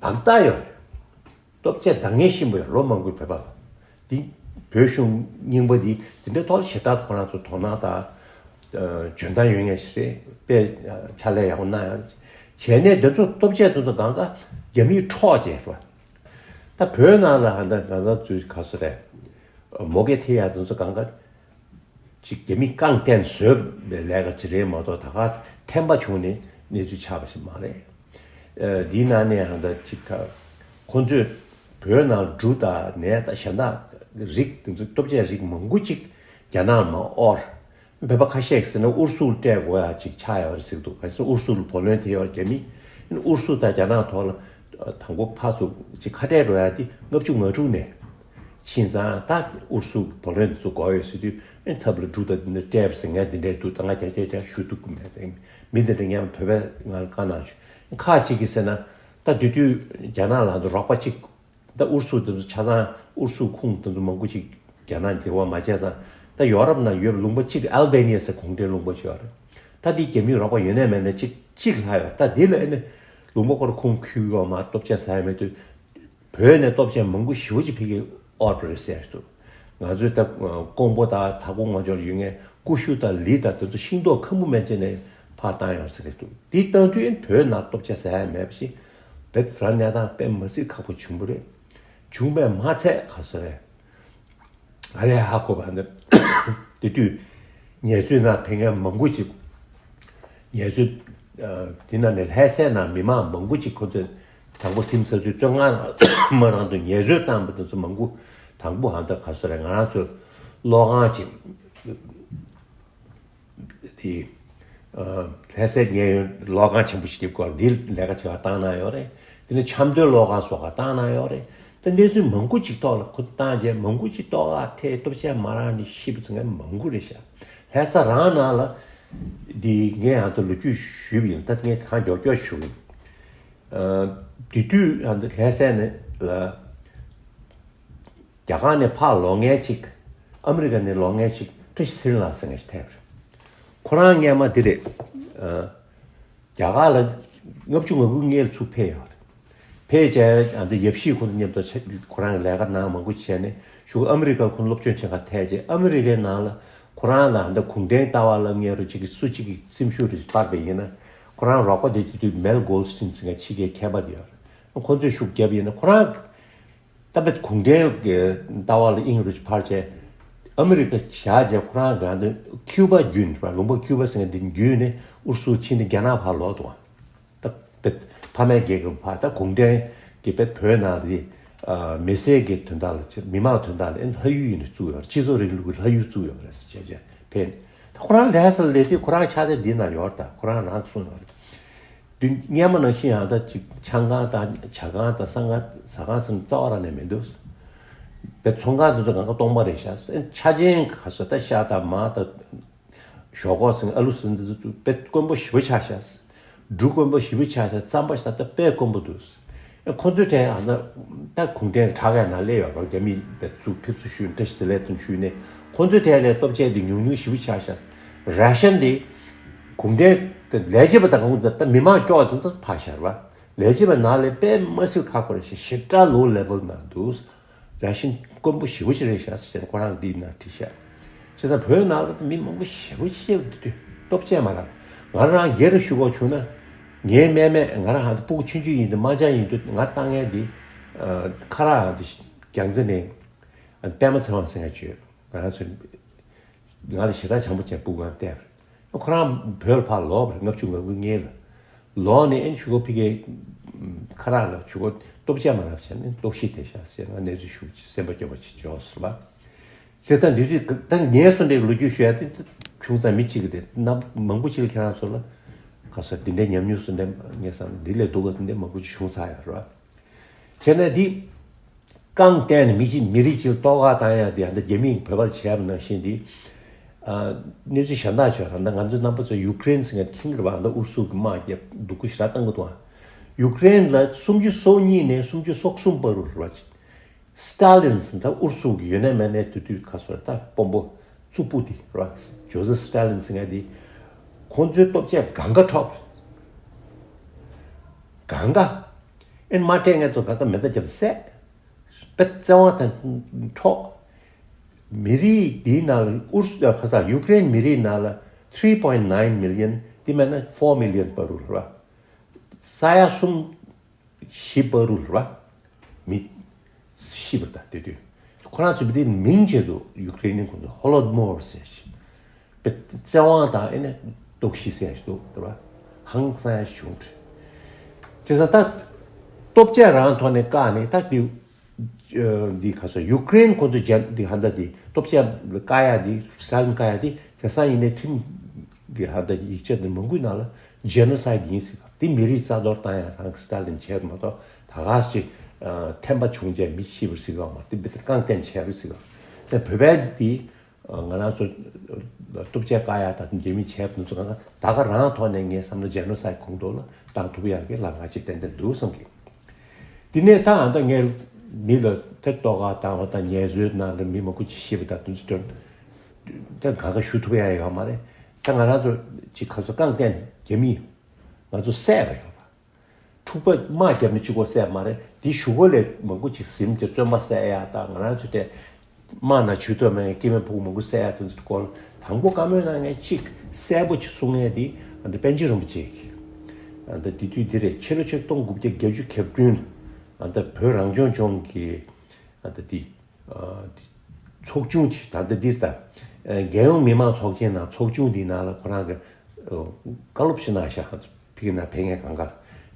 བདག་རྟགས་ཡོད་རེད། ལྟོ་ཆས་འདང་ངེས་ཤིན་པོ་ཡོད། ལོ་མང་པོའི་བོད་པ་ལ། འདི་བོད་གཞུང་རྙིང་པ་འདི་འདི་འདྲའི་ཐོག་ལ་ཞེ་དྲག་ཁོ་རང་ཚོ་དོ་སྣང་དང་ཨ་འཇོན་ཐང་ཡོད་མཁན་ཞིག་རེད། དཔེ་ཨ་ཕྱག་ལས་ཡག་པོ་གནང་ཡག་བྱས་ནས་འདི་ཚོ་ལྟོ་ཆས་དེ་ཚོ་གང་ག་རྒྱ་མིས་འཕྲོག་བྱས་རེད་བ། ད་བོད་ནང་ལ་ཧ་ད་ང་ཚོ་ཚོའི་ག་ཚོད་རེད། མོ་གེ་ཐེ་ཡ་དེ་ཚོ་གང་ག་ཅིག་རྒྱ་མི་རྐང་བརྟེན་བཟོས་པའི་ལས་ཀ་ཅིག་རེད་མ་གཏོགས་ད་ག་ཐེམ་པ་བྱུང་ནས་གནས་ཚུལ་ཆགས་པ་ཞིག་མ་རེད། ཨ་འདིའི་ནང་ནས་ཧ་ད་ཅིག་ག་ཁོ་ཚོས་བོད་ནང་འབྲུ་དང་ནས་དང་གཞན་དག་རིགས་དེ་ཚོ་ལྟོ་ཆས་རིགས་མང་པོ་ཅིག་རྒྱ་ནག་མ་དབོར། བོད་པ་ཁ་ཤས་ཟེར་ན་ཨུ་རུ་སུ་ལ་སྤྲད་དགོས་ཡ་ཅིག་ཆགས་ཡོད་རེད་ཟེར་གི་འདུག་གལ་སྲིད་ཨུ་རུ་སུ་ལ་བུ་ལོན་དེ་ཡོད་རྒྱ་མི། ཨུ་རུ་སུ་དང་རྒྱ་ནག་ཐོག་ལ་དང་པོ་ཕར་ཚུར་ཅིག་ཁ་བྲལ་འགྲོ་ཡ་དེ་ལྔ་བཅུ་ང་དྲུག་ནས་ཕྱིན་ཙང་ད་ཨུ་རུ་སུ་བུ་ལོན་དེ་ཚོ་དགོས་ཡོད་ཟེར་དུས་ཨེ་ཚབ་ལ་འབྲུ་དང་འདི་འདྲ་སྤྲད་པ་ཟེར་ངས་འདི་འདྲས་འདུག་ད་ང་རྒྱ་སྐད་ཆ་ཞུ་ཐུབ་ཀྱི་མེད་དེ་མི་འདི་འདྲ་མཉམ་བོད་པས་ང་ལ་བཀའ་གནང་བྱུང་ཁག་ཅིག་གིས་ཟེར་ན་ད་དེ་དུས་རྒྱ་ནག་ལ་རོགས་པ་ཅིག་ད་ཨུ་རུ་སུ་དེ་ཚོ་ཆ་ཚང་ཨུ་རུ་སུ་ཁུངས་དེ་ཚོ་མང་པོ་ཅིག་རྒྱ་ནག་འབྲེལ་བ་མ་བྱས་ཙང་ད་ཡོ་རོབ་ནང་ཡོད་པའི་ལུང་པ་གཅིག་ཨལ་བྷེ་ནི་ཡ་ཟེར་གུང་ཁྲན་ལུང་པ་ཞིག་ཡོད་རེད། ད་དེ་རྒྱ་མིའི་རོགས་པ་ཡོད་ནའི་མེད་ནའི་གཅིག་གཅིག་ལྷག་ཡོད། ད་དེ་ལ་ཨེ་ནི་ལུང་པ་སྐོར་ཁུངས་འཁྱོལ་ཡོད་མ་རེད། སྟོབས་ཆེ་ཟ་ཡ་མེད་དུས་བོད་ནས་སྟོབས་ཆེ་མང་པོ་ཞེ་པོ་ཅིག་ཕ་གིར་དབོར་བ་རེད་ཟེར་འདུག་ང་ཚོའི་ད་ཀོང་པོ་དང་དྭགས་པོ་ངོས་ཕྱོགས་ལ་ཡོད་མཁན་ཀུ་ཤུ་དང་ལི་དང་དེ་ཚོ་ཤིང་ཏོག་ཁམ་བུ་སྨན་བཅོས་ནས་ཕར་བཏང་ཡོད་ཟེར་གི་འདུག་དེ་བཏང་དུས་ཨེ་ནི་བོད་ནང་སྟོབས་ཆེ་ཟ་ཡ་མེད་པ་ཞིག་བེད་ར་གནས་སྟངས་དཔེ་མ་སྲིད་ཁག་པོ་བྱུང་བ་རེད། བྱུང་བས་མ་ཚད་ག་ཚོད་རེད། ང་རས་ཧ་གོ་བ་འདི། དེ་དུས་ངལ་རྩོལ་ནང་ཕེབས་མཁན་མང་པོ་ཅིག་ངལ་རྩོལ་ཨ་དེ་ནང་ནས་ལྷ་སའི་ནང་མི་མང་མང་པོ་ཅིག་ཁོ་ཚོས་དང་པོ་སིམ་ཚར་དུས་བཙོན་ཁང་མ་རང་དུ་ངལ་རྩོལ་བཏང་བ་དེ་ཚོ་མང་པོ་དང་པོ་ཧ་ད་ག་ཚོད་རེད། ང་རང་ཚོ་གློག་ཁང་ཅིག་དེ་ཨ་ལྷ་སའི་གཡས་གཡོན་གློག་ཁང་ཆེན་པོ་ཞིག་དེ་སྐོར་འདི་ལས་ཀ་བྱེད་པར་བཏང་གནང་ཡོད་རེད། དེ་ནས་ཆབ་མདོའི་གློག་ཁང་སོགས་ལ་བཏང་གནང་ཡོད་རེད། ད་གནས་ཚུལ་མང་པོ་ཅིག་ཐོག་ལ་ཁོ་བཏང་རྗེས་མང་པོ་ཅིག་ལྟོ་ག་ཐེབས་སྟོབས་ཆེ་མ་རག་ནས་ཤི་བ་ཚོ་ངས་མང་པོ་རེད་ཤག་ལྷ་ས་རང་ནང་ལ་འདི་ངས་ཨ་ད་ལོ་རྒྱུས་ཞུས་པ་ཡིན། ད་ངས་གང་མགྱོགས་མགྱོགས་ཞུ་གི་ཡིན། ཨ་དེ་དུས་ཨ་ད་ལྷ་སའི་ནས་ལ། རྒྱ་གར་ནས་ཕར་ལོག་མཁན་ཅིག་ཨ་མི་རི་ཀ་ནས་ལོག་མཁན་ཅིག་བཀྲ་ཤིས་ཚེ་རིང་ལགས་ཟེར་མཁན་ཞིག་ཐེབས་རེད། ཁོ་རང་སྔས་མ་འདི་རེད། ཨ་རྒྱ་གར་ལ་ལྔ་བཅུ་ང་དགུ་སྔོན་ལ་ཚུར་ཕེབས་ཡོད་རེད། ཕེབས་རྗེས་ཨ་འདི་ཡབ་གཞིས་ཁོ་ཚོ་མཉམ་དུ་ཆ་ཁོ་རང་གི་ལས་ཀ་གནང་མང་པོ་བྱས་ནས་གཞུག་ཨ་མི་རི་ཀར་ཁོ་སློབ་སྦྱོང་བྱེད་གར་ཐད་རྗེས་ཨ་མི་རི་ཀའི་ནང་ལ་ཁོ་རང་ལ་ཨ་འདི་གུང་ཁྲན་ལྟ་བ་ལ་སྔོན་རུ་གཅིག་གིས་སུ་གཅིག་གིས་སེམས་ཤུགས་རེ་སྤར་བ་ཡིན་ན་ཁོ་རང་རོགས་པ་དེ་དེ་དུས་མེལ་གོལ་སྟིན་ཟེར་མཁན་ཕྱི་རྒྱལ་མཁས་པ་དེ་ཡོད་རེད། ཁོ་ཚོས་ཤུགས་བརྒྱབ་ཡིན་ན་ཁོ་རང་ད་བེད་གུང་ཁྲན་གྱི་ལྟ་བ་ལ་དབྱིངས་རུ་ཕར་བྱས། ཨ་མི་རི་ཀ་བཞག་རྗེས་ཁོ་རང་ག་འདི་ཁིའུ་པ་བརྒྱུད་ནས་ལུང་པ་ཁིའུ་པ་ཟེར་མཁན་འདི་བརྒྱུད་ནས་ཨུ་རུ་སུ་ཕྱིན་ནས་རྒྱ་ནག་ཕར་ལོག་འདུག་ད་བེད་ཕ་མའི་རྒྱལ་ཁབ་ཕར་ད་གུང་ཁྲན་གྱི་བེད་བོད་ནང་དེ་མི་སེར་གྱི་དོན་དག་ལ་མི་མང་དོན་དག་ལ་ཨེ་ལྷ་ཡུལ་ཡིན་ནས་བཙུགས་ཡོད་རེད། སྤྱི་ཚོགས་རིང་ལུགས་ཀྱི་ལྷ་ཡུལ་བཙུགས་ཡོད་རེད་ཟེར་བྱས་བྱས་ཕེབས་ནས་ད་ཁོ་རང་ལྷ་ས་ལ་སླེབས་དུས་ཁོ་རང་ཕྱག་དེབ་འདི་ན་ཡོད་རེད། ད་ཁོ་རང་རང་གསུངས་ཡོད་རེད། དུས་སྔོན་མ་ནང་བཞིན་ཡང་ད་ཅིག་ཆང་ཁང་དང་ཇ་ཁང་དང་ཟ་ཁང་ཟ་ཁང་ཚང་རྩ་བ་རང་ནས་མི་འདུག་པའི་ཚོང་ཁང་དེ་ཚོ་གང་ག་སྟོང་པ་རེད་ཤག་ཆ་ཅན་ག་ཚོད་ད་ཤ་དང་མར་དང་ཞོག་ཁོག་ཟེར་ཨ་ལུ་ཟེར་འདི་ཚོ་དཔེ་དཀོན་པོ་ཞེ་པོ་ཆགས་ཤག་འབྲུ་དཀོན་པོ་ཞེ་པོ་ཆགས་ཤག་རྩམ་པ་ཤ་ད་དཔེ་དཀོན་པོ་འདུག་ཨེ་ཁོ་ཚོའི་གྲས་ཨ་ད་ད་གུང་ཁྲན་ཁྲག་ཁ་ནང་སླེབས་ཡོད་རོགས། རྒྱ་མི་དཔེ་ཚུགས་ཕེབས་བསུ་ཞུས་བཀྲ་ཤིས་བདེ་ལེགས་དང་ཞུས་ནས་ཁོ་ཚོའི་གྲས་ལས་སྟོབས་ཆེ་དེ་ཉུང་ཉུང་ཞེ་པོ་ཆགས་ཤག་ར་ཤན་དེ་གུང་ཁྲན་དེ་ལས་བྱེད་པ་དང་གང་ད་མི་མང་སྐྱོ་བ་དེ་ཚོ་ཕར་བཞག་ར། ལས་བྱེད་པ་ནང་ལས་དཔེ་མ་སྲིད་ཁག་པོ་རེད་ཤག་ཞེ་དྲག་ལོ་ལེ་ཝལ་ནང་འདུག་ར་ཤན་དཀོན་པོ་ཞེ་པོ་ཅིག་རེད་ཤག་ཟེར་ནས་ཁོ་རང་འདིའི་ནང་བྲིས་ཤག་བྱས་ཙང་བོད་ནང་ལ་མི་མང་པོ་ཞེ་པོ་ཅིག་འདུག་སྟོབས་ཆེ་མ་རེད། ང་རང་སྒེར་ཞུ་དགོས་བྱུང་ན་ངའི་སྨད་མས་ང་རང་ཧ་ད་སྤུ་གུ་ཆུང་ཆུང་ཡིན་དུས་དམར་འབྱར་ཡིན་དུས་ང་ལྟ་མཁན་འདི་ཁ་རག་འདི་རྒྱལ་མཚན་ནས་པད་མ་ཚེ་དབང་ཟེར་མཁན་བྱོས་ང་རང་ཚོ་ང་ལ་ཞེ་དྲག་བྱམས་པོ་བྱས་སྤུ་གུ་ང་བལྟས་པ་རེད། ཁོ་རང་བོད་ལ་ཕར་ལོག་པ་རེད། ལྔ་བཅུ་ང་དགུ་སྔོན་ལ་ལོག་ནས་ཨེ་ཆུ་ཁོ་ཕི་ཀའི་ཁ་རག་ལ་ཆུ་ཁོ་སྟོབས་ཆེ་མ་རབས་བྱས་ནས་གློག་ཤིག་དེ་ཤག་ཟེར་ང་གནས་ཚུལ་ཞུ་སེམས་པ་སྐྱོ་བ་ཅིག་འཇོག་སོང་བ། བྱས་ཙང་འདི་དུས་ད་ངས་སོ་འདྲའི་ལོ་རྒྱུས་ཞུ་ཡ་དེ་བྱུང་ཙང་མི་གཅིག་གི་དེ་རྣམ་མང་པོ་ཅིག་ལ་ཁྱེད་རང་ཚོ་ལ་ག་སོ་འདི་འདྲའི་ཉམས་མྱོང་སོ་འདྲ་ངས་བསམ་འདི་ལས་སྡུག་པ་འདི་འདྲ་མང་པོ་ཅིག་བྱུང་ཚར་ཡོད་རེད་བ། བྱས་ན་འདི་རྐང་བརྟེན་ནས་མི་གཅིག་མི་རིགས་གཅིག་ལ་རྟོག་ག་བཏང་ཡ་འདི་ཡང་ད་རྒྱ་མིས་བོད་པར་བྱས་པ་ནང་བཞིན་འདི་ཨ་གནས་ཚུལ་གཞན་དག་ཆོག་ར་ད་ང་ཚོའི་རྣམ་པ་ཚོ་ཡུ་ཀེ་རེན་ཟེར་མཁན་དེ་མཁྱེན་གི་རེད་བ། ད་ཨུ་རུ་སུ་གི་དམག་རྒྱབ་སྡུག་པོ་ཞེ་དྲག་བཏང་གི་འདུག་ཨ། ཡུ་ཀེ་རེན་ལ་སུམ་ཅུ་སོ་གཉིས་ནས་སུམ་ཅུ་སོ་གསུམ་བར་དུ་རེད་བ། སི་ཏཱ་ལིན་ཟེར་ད་ཨུ་རུ་སུ་གི་ཡོད་ནའི་མེད་ནའི་དུས་དུས་ཁ་སོ་ར་ད་དཔོན་པོ་གཙུག་ཕུད་དེ་རེད་བ། ཇོ་སེབ་སི་ཏཱ་ལིན་ཟེར་མཁན་དེ་ཁོང་ཚོའི་སྟོབས་ཆས་གང་ག་འཕྲོག་གང་ག་ཨེ་མ་སྤྲད་མཁན་ཚོ་གང་ག་མེ་མདའ་བརྒྱབ་བསད། པེ་བཙན་དབང་དང་འཕྲོག་མི་རིགས་འདིའི་ནང་ལ་ཨུ་རུ་སུ་ཁ་སང་ཡུ་ཀེ་རེན་མི་རིགས་ནང་ལ་three point nine million དེ་མེད་ན་four million བར་རུ་རེད་བ། ས་ཡ་གསུམ་བཞི་བར་རུ་རེད་བ། མི་ཤི་བ་དང་དེ་དུས་ཁོ་རང་ཚོ་མི་དེ་མིང་ཆེད་དུ་ཡུ་ཀེ་རེན་ཁོང་ཚོ་ཧོ་ལོ་དི་མོར་ཟེར་ཞིག་པེ་བཙན་དབང་དང་ཨེ་ནས་ལྟོགས་ཤི་ཟེར་ཞིག་འདུག་རེད་བ། ཧང་སང་ཡ་བྱུང་། བྱས་ཙང་ད་སྟོབས་ཆས་རང་ཐོག་ནས་བཀག་ནས་ད་དེ་འདི་ག་སོ་ཡུ་ཀེ་རེན་ཁོ་ཚོ་ཇན་འདི་ཧ་ད་འདི་སྟོབས་ཆེ་བཀག་ཡ་འདི་ས་ལིན་བཀག་ཡ་འདི་དེང་སང་ཡིན་ནའི་ཁྲིམས་འདི་ཧ་ད་ཡིག་ཆ་འདི་མང་པོའི་ནང་ལ་ཇེ་ནོ་སའིད་ཡིན་ཟེར་ག་འདི་མི་རིགས་རྩ་གཏོར་བཏང་ཡ་རང་གི་སི་ཏཱ་ལིན་བྱས་མ་གཏོགས་ད་ག་ཅིག་ཐེམ་པ་བྱུང་རྗེས་མི་ཤི་བར་ཟེར་ག་མ་འདི་འདི་རྐང་བརྟེན་བྱས་པར་ཟེར་ག་ད་བོད་པའི་འདི། ང་རང་ཚོ་སྟོབས་ཆས་བཀག་ཡ་དང་རྒྱ་མི་བྱས་པ་ཚོ་གང་ག་ད་ག་རང་ཐོག་ནས་ངས་བསམ་ན་ཇེ་ནོ་སའིད་གོང་ཐོག་ལ་བཏང་ཐུབ་ཡག་གི་ལམ་ཁ་ཅིག་ཏན་ཏན་འདུག་བསམ་གི། དེ་ནས་ད་ཨ་ད་ངས་མི་ལ་ཐེ་གཏོགས་ག་བཏང་བ་དང་ངལ་གསོའི་ནང་ལ་མི་མང་པོ་ཅིག་ཤི་བ་དང་དེ་ཚོ་དོན་ད་གང་ག་ཞུ་ཐུབ་ཡ་ཡོད་མ་རེད། ད་ང་རང་ཚོ་ཅིག་ག་ཚོད་རྐང་བརྟེན་རྒྱ་མིས་ང་ཚོ་བསད་པ་ཡོད་པ། འཁྲུག་པ་དམག་བརྒྱབ་ནས་གཅིག་པོ་བསད་མ་རེད། དེའི་གཞུག་གུ་ལས་མང་པོ་ཅིག་ཟིན་ཏེ་བཙོན་པ་བསད་ཡ་དང་ང་རང་ཚོ་དེ་དམག་ནང་ཇུས་གཏོགས་མེད་སྐྱེ་དམན་ཕྲུ་གུ་མང་པོ་བསད་ཡ་དེ་ཚོའི་སྐོར་དང་པོ་བཀའ་མོལ་གནང་མཁན་གཅིག་གསལ་པོ་ཅིག་གསུང་མཁན་དེ་ཨ་ད་པཎ་ཆེན་རིན་པོ་ཆེ་གིས་ཨ་ད་དེ་དུས་འདི་རེད། ཕྱི་ལོ་ཆིག་སྟོང་དགུ་བརྒྱ་བརྒྱད་ཅུ་གྱ་བདུན་ཨ་ད་བོད་རང་སྐྱོང་ལྗོངས་ཀྱི་ཨ་ད་དེ། ཚོགས་ཆུང་ཅིག་ད་ལྟ་འདིར་ད། རྒྱལ་ཡོངས་མི་དམངས་ཚོགས་ཆེན་ནང་ཚོགས་ཆུང་འདིའི་ནང་ལ་ཁོ་རང་གི་བཀའ་སློབ་ཞིག་གནང་ཤག་ཕི་གི་ནང་ཕེབས་མཁན་གང་ག་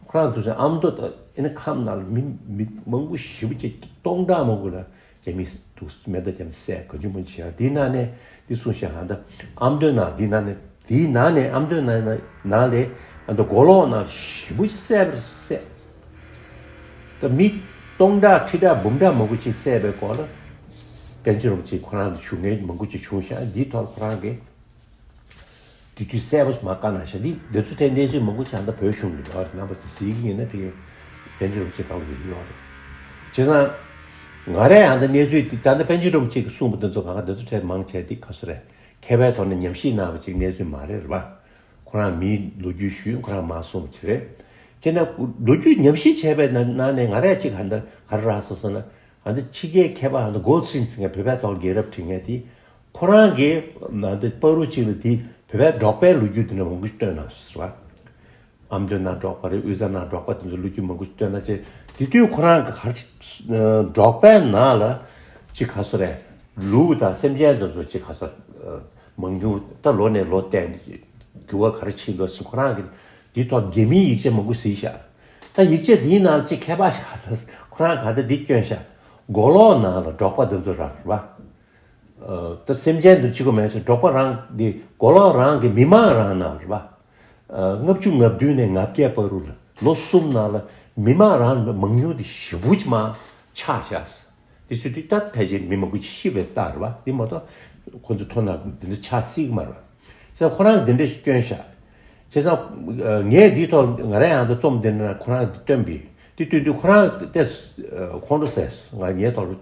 ཁོ་རང་དུས་ཚོད་ཨ་མདོ་ད་ཨེ་ནི་ཁམས་ནང་ལ་མི་མི་མང་པོ་ཞེ་པོ་ཅིག་སྟོང་ཕྲག་མང་པོ་ལ་རྒྱ་མིས་དུག་མེ་མདའ་བརྒྱབ་ནས་བསད་ག་ཅུང་མང་ཆེ་བ་འདིའི་ནང་ནས་འདི་གསུངས་ཤག་ཨ་ད་ཨ་མདོའི་ནང་འདིའི་ནང་ནས་འདིའི་ནང་ནས་ཨ་མདོའི་ནང་ནང་ལས་ཨ་ད་མགོ་ལོག་ནང་ཞེ་པོ་ཅིག་བསད་པར་བསད། ད་མི་སྟོང་ཕྲག་ཁྲི་ཕྲག་འབུམ་ཕྲག་མང་པོ་ཅིག་བསད་པའི་སྐོར་ལ་པཎ་ཆེན་རིན་པོ་ཆེ་ཁོ་རང་ལ་ཞུ་མཁན་མང་པོ་ཅིག་བྱུང་ཤག་འདིའི་ཐོག་ཁོ་རང་གིས་དེ་དུས་གསལ་པོ་མ་བཀའ་གནང་ཤག་འདི་འདི་ཚོ་ཐད་གནས་ཚུལ་མང་པོ་ཅིག་ཨ་ད་བོད་གཞུང་ལ་ཡོད་རེད། རྣམ་པ་ཚོ་གཟིགས་ཀྱི་ཡིན་ན་ཕ་གི་པཎ་ཆེན་རིན་པོ་ཆེ་བཀའ་སློབ་ཡོད་རེད། བྱས་ཙང་ང་རས་ཨ་ད་གནས་ཚུལ་འདི་ད་ལྟ་པཎ་ཆེན་རིན་པོ་ཆེ་གིས་གསུངས་པ་འདི་ཚོ་གང་ག་འདི་ཚོ་ཐད་མང་ཆེ་འདི་ག་ཚོད་རེད། མཁས་པའི་ཐོག་ནས་ཉམས་ཞིབ་གནང་བ་ཅིག་གནས་ཚུལ་མ་རེད་རེད་པ། ཁོ་རང་མིའི་ལོ་རྒྱུས་ཞུས་ཁོ་རང་མ་གསུངས་པ་ཅིག་རེད། དེ་ན་ལོ་རྒྱུས་ཉམས་ཞིབ་བྱས་པའི་ནང་ནང་ནས་ང་རས་ཅིག་ཧ་འདི་ག་རེ་རག་སོང་ཟེར་ན་ཧ་འདི་ཕྱི་རྒྱལ་མཁས་པ་ཧ་འདི་གོལ་སི་ཊིན་ཟེར་མཁན་བོད་པའི་ཐོག་ལ་རྒྱལ་རབས་བྲིས་མཁན་དེ་ཁོ་རང་གིས་ཧ་འདི་བར་དུ་ཅིག་ལ་དེ་བོད་པའི་འབྲོག་པའི་ལོ་རྒྱུས་དེ་འདྲ་མང་པོ་ཞིག་བཏོན་གནང་སོང་ཟེར་བ། ཨ་མདོ་ན་འབྲོག་པ་རེད། དབུས་གཙང་ན་འབྲོག་པ་དེ་ཚོ་ལོ་རྒྱུས་མང་པོ་ཞིག་བཏོན་གནང་བྱས་དེ་དུས་ཁོ་རང་གི་ག་རེ་འབྲོག་པའི་ནང་ལ་ཅིག་ག་ཚོད་རེད། ལུག་དང་སེམས་ཅན་དེ་ཚོ་ཅིག་ག་ཚོད་མང་ཉུང་ད་ལོ་ནས་ལོ་བསྟན་འགྱུར་བ་ག་རེ་ཕྱིན་འདུག་ཟེར་ཁོ་རང་གིས་འདིའི་ཐོག་རྒྱ་མིའི་ཡིག་ཆ་མང་པོ་གཟིགས་ཤག་ད་ཡིག་ཆ་འདིའི་ནང་ཅིག་མཁས་པ་ཞིག་ད་ཁོ་རང་ག་ད་འདི་བསྐྱོན་ཤག་མགོ་ལོག་ནང་ལ་འབྲོག་པ་འདི་ཚོ་རང་རེད་པ། ད་སེམས་ཅན་དུ་གཅིག་པ་མེད་ཟེར། འབྲོག་པ་རང་འདི་མགོ་ལོག་རང་གི་མི་མང་རང་ནང་རེད་པ། ལྔ་བཅུ་ང་བདུན་ནས་ང་བརྒྱད་བར་དུ་ལ་ལོ་གསུམ་ནང་ལ་མི་མང་རང་མང་ཉུང་དེ་ཞེ་པོ་ཅིག་མར་ཆག་ཤག་དེ་སུས་དེ་ལྟར་ཕལ་ཆེར་མི་མང་པོ་ཞིག་ཤི་བའི་རྟགས་རེད་བ། དེ་མ་གཏོགས་ཁོ་ཚོ་མཐོང་ན་འདི་འདྲ་ཆགས་སྲིད་ཀྱི་མ་རེད་བ། བྱས་ཙང་ཁོ་རང་གིས་འདི་འདྲ་ཞིག་བསྐྱོན་ཤག་བྱས་ཙང་ངས་འདིའི་ཐོག་ང་རང་ཡང་ད་རྩོམ་འདི་འདྲ་ཁོ་རང་གིས་འདི་བཏོན་པས། འདི་བཏོན་དུས་ཁོ་རང་ཏེ་ཁོང་ཁྲོ་ཟ། ང་ངའི་ཐོག་ལ་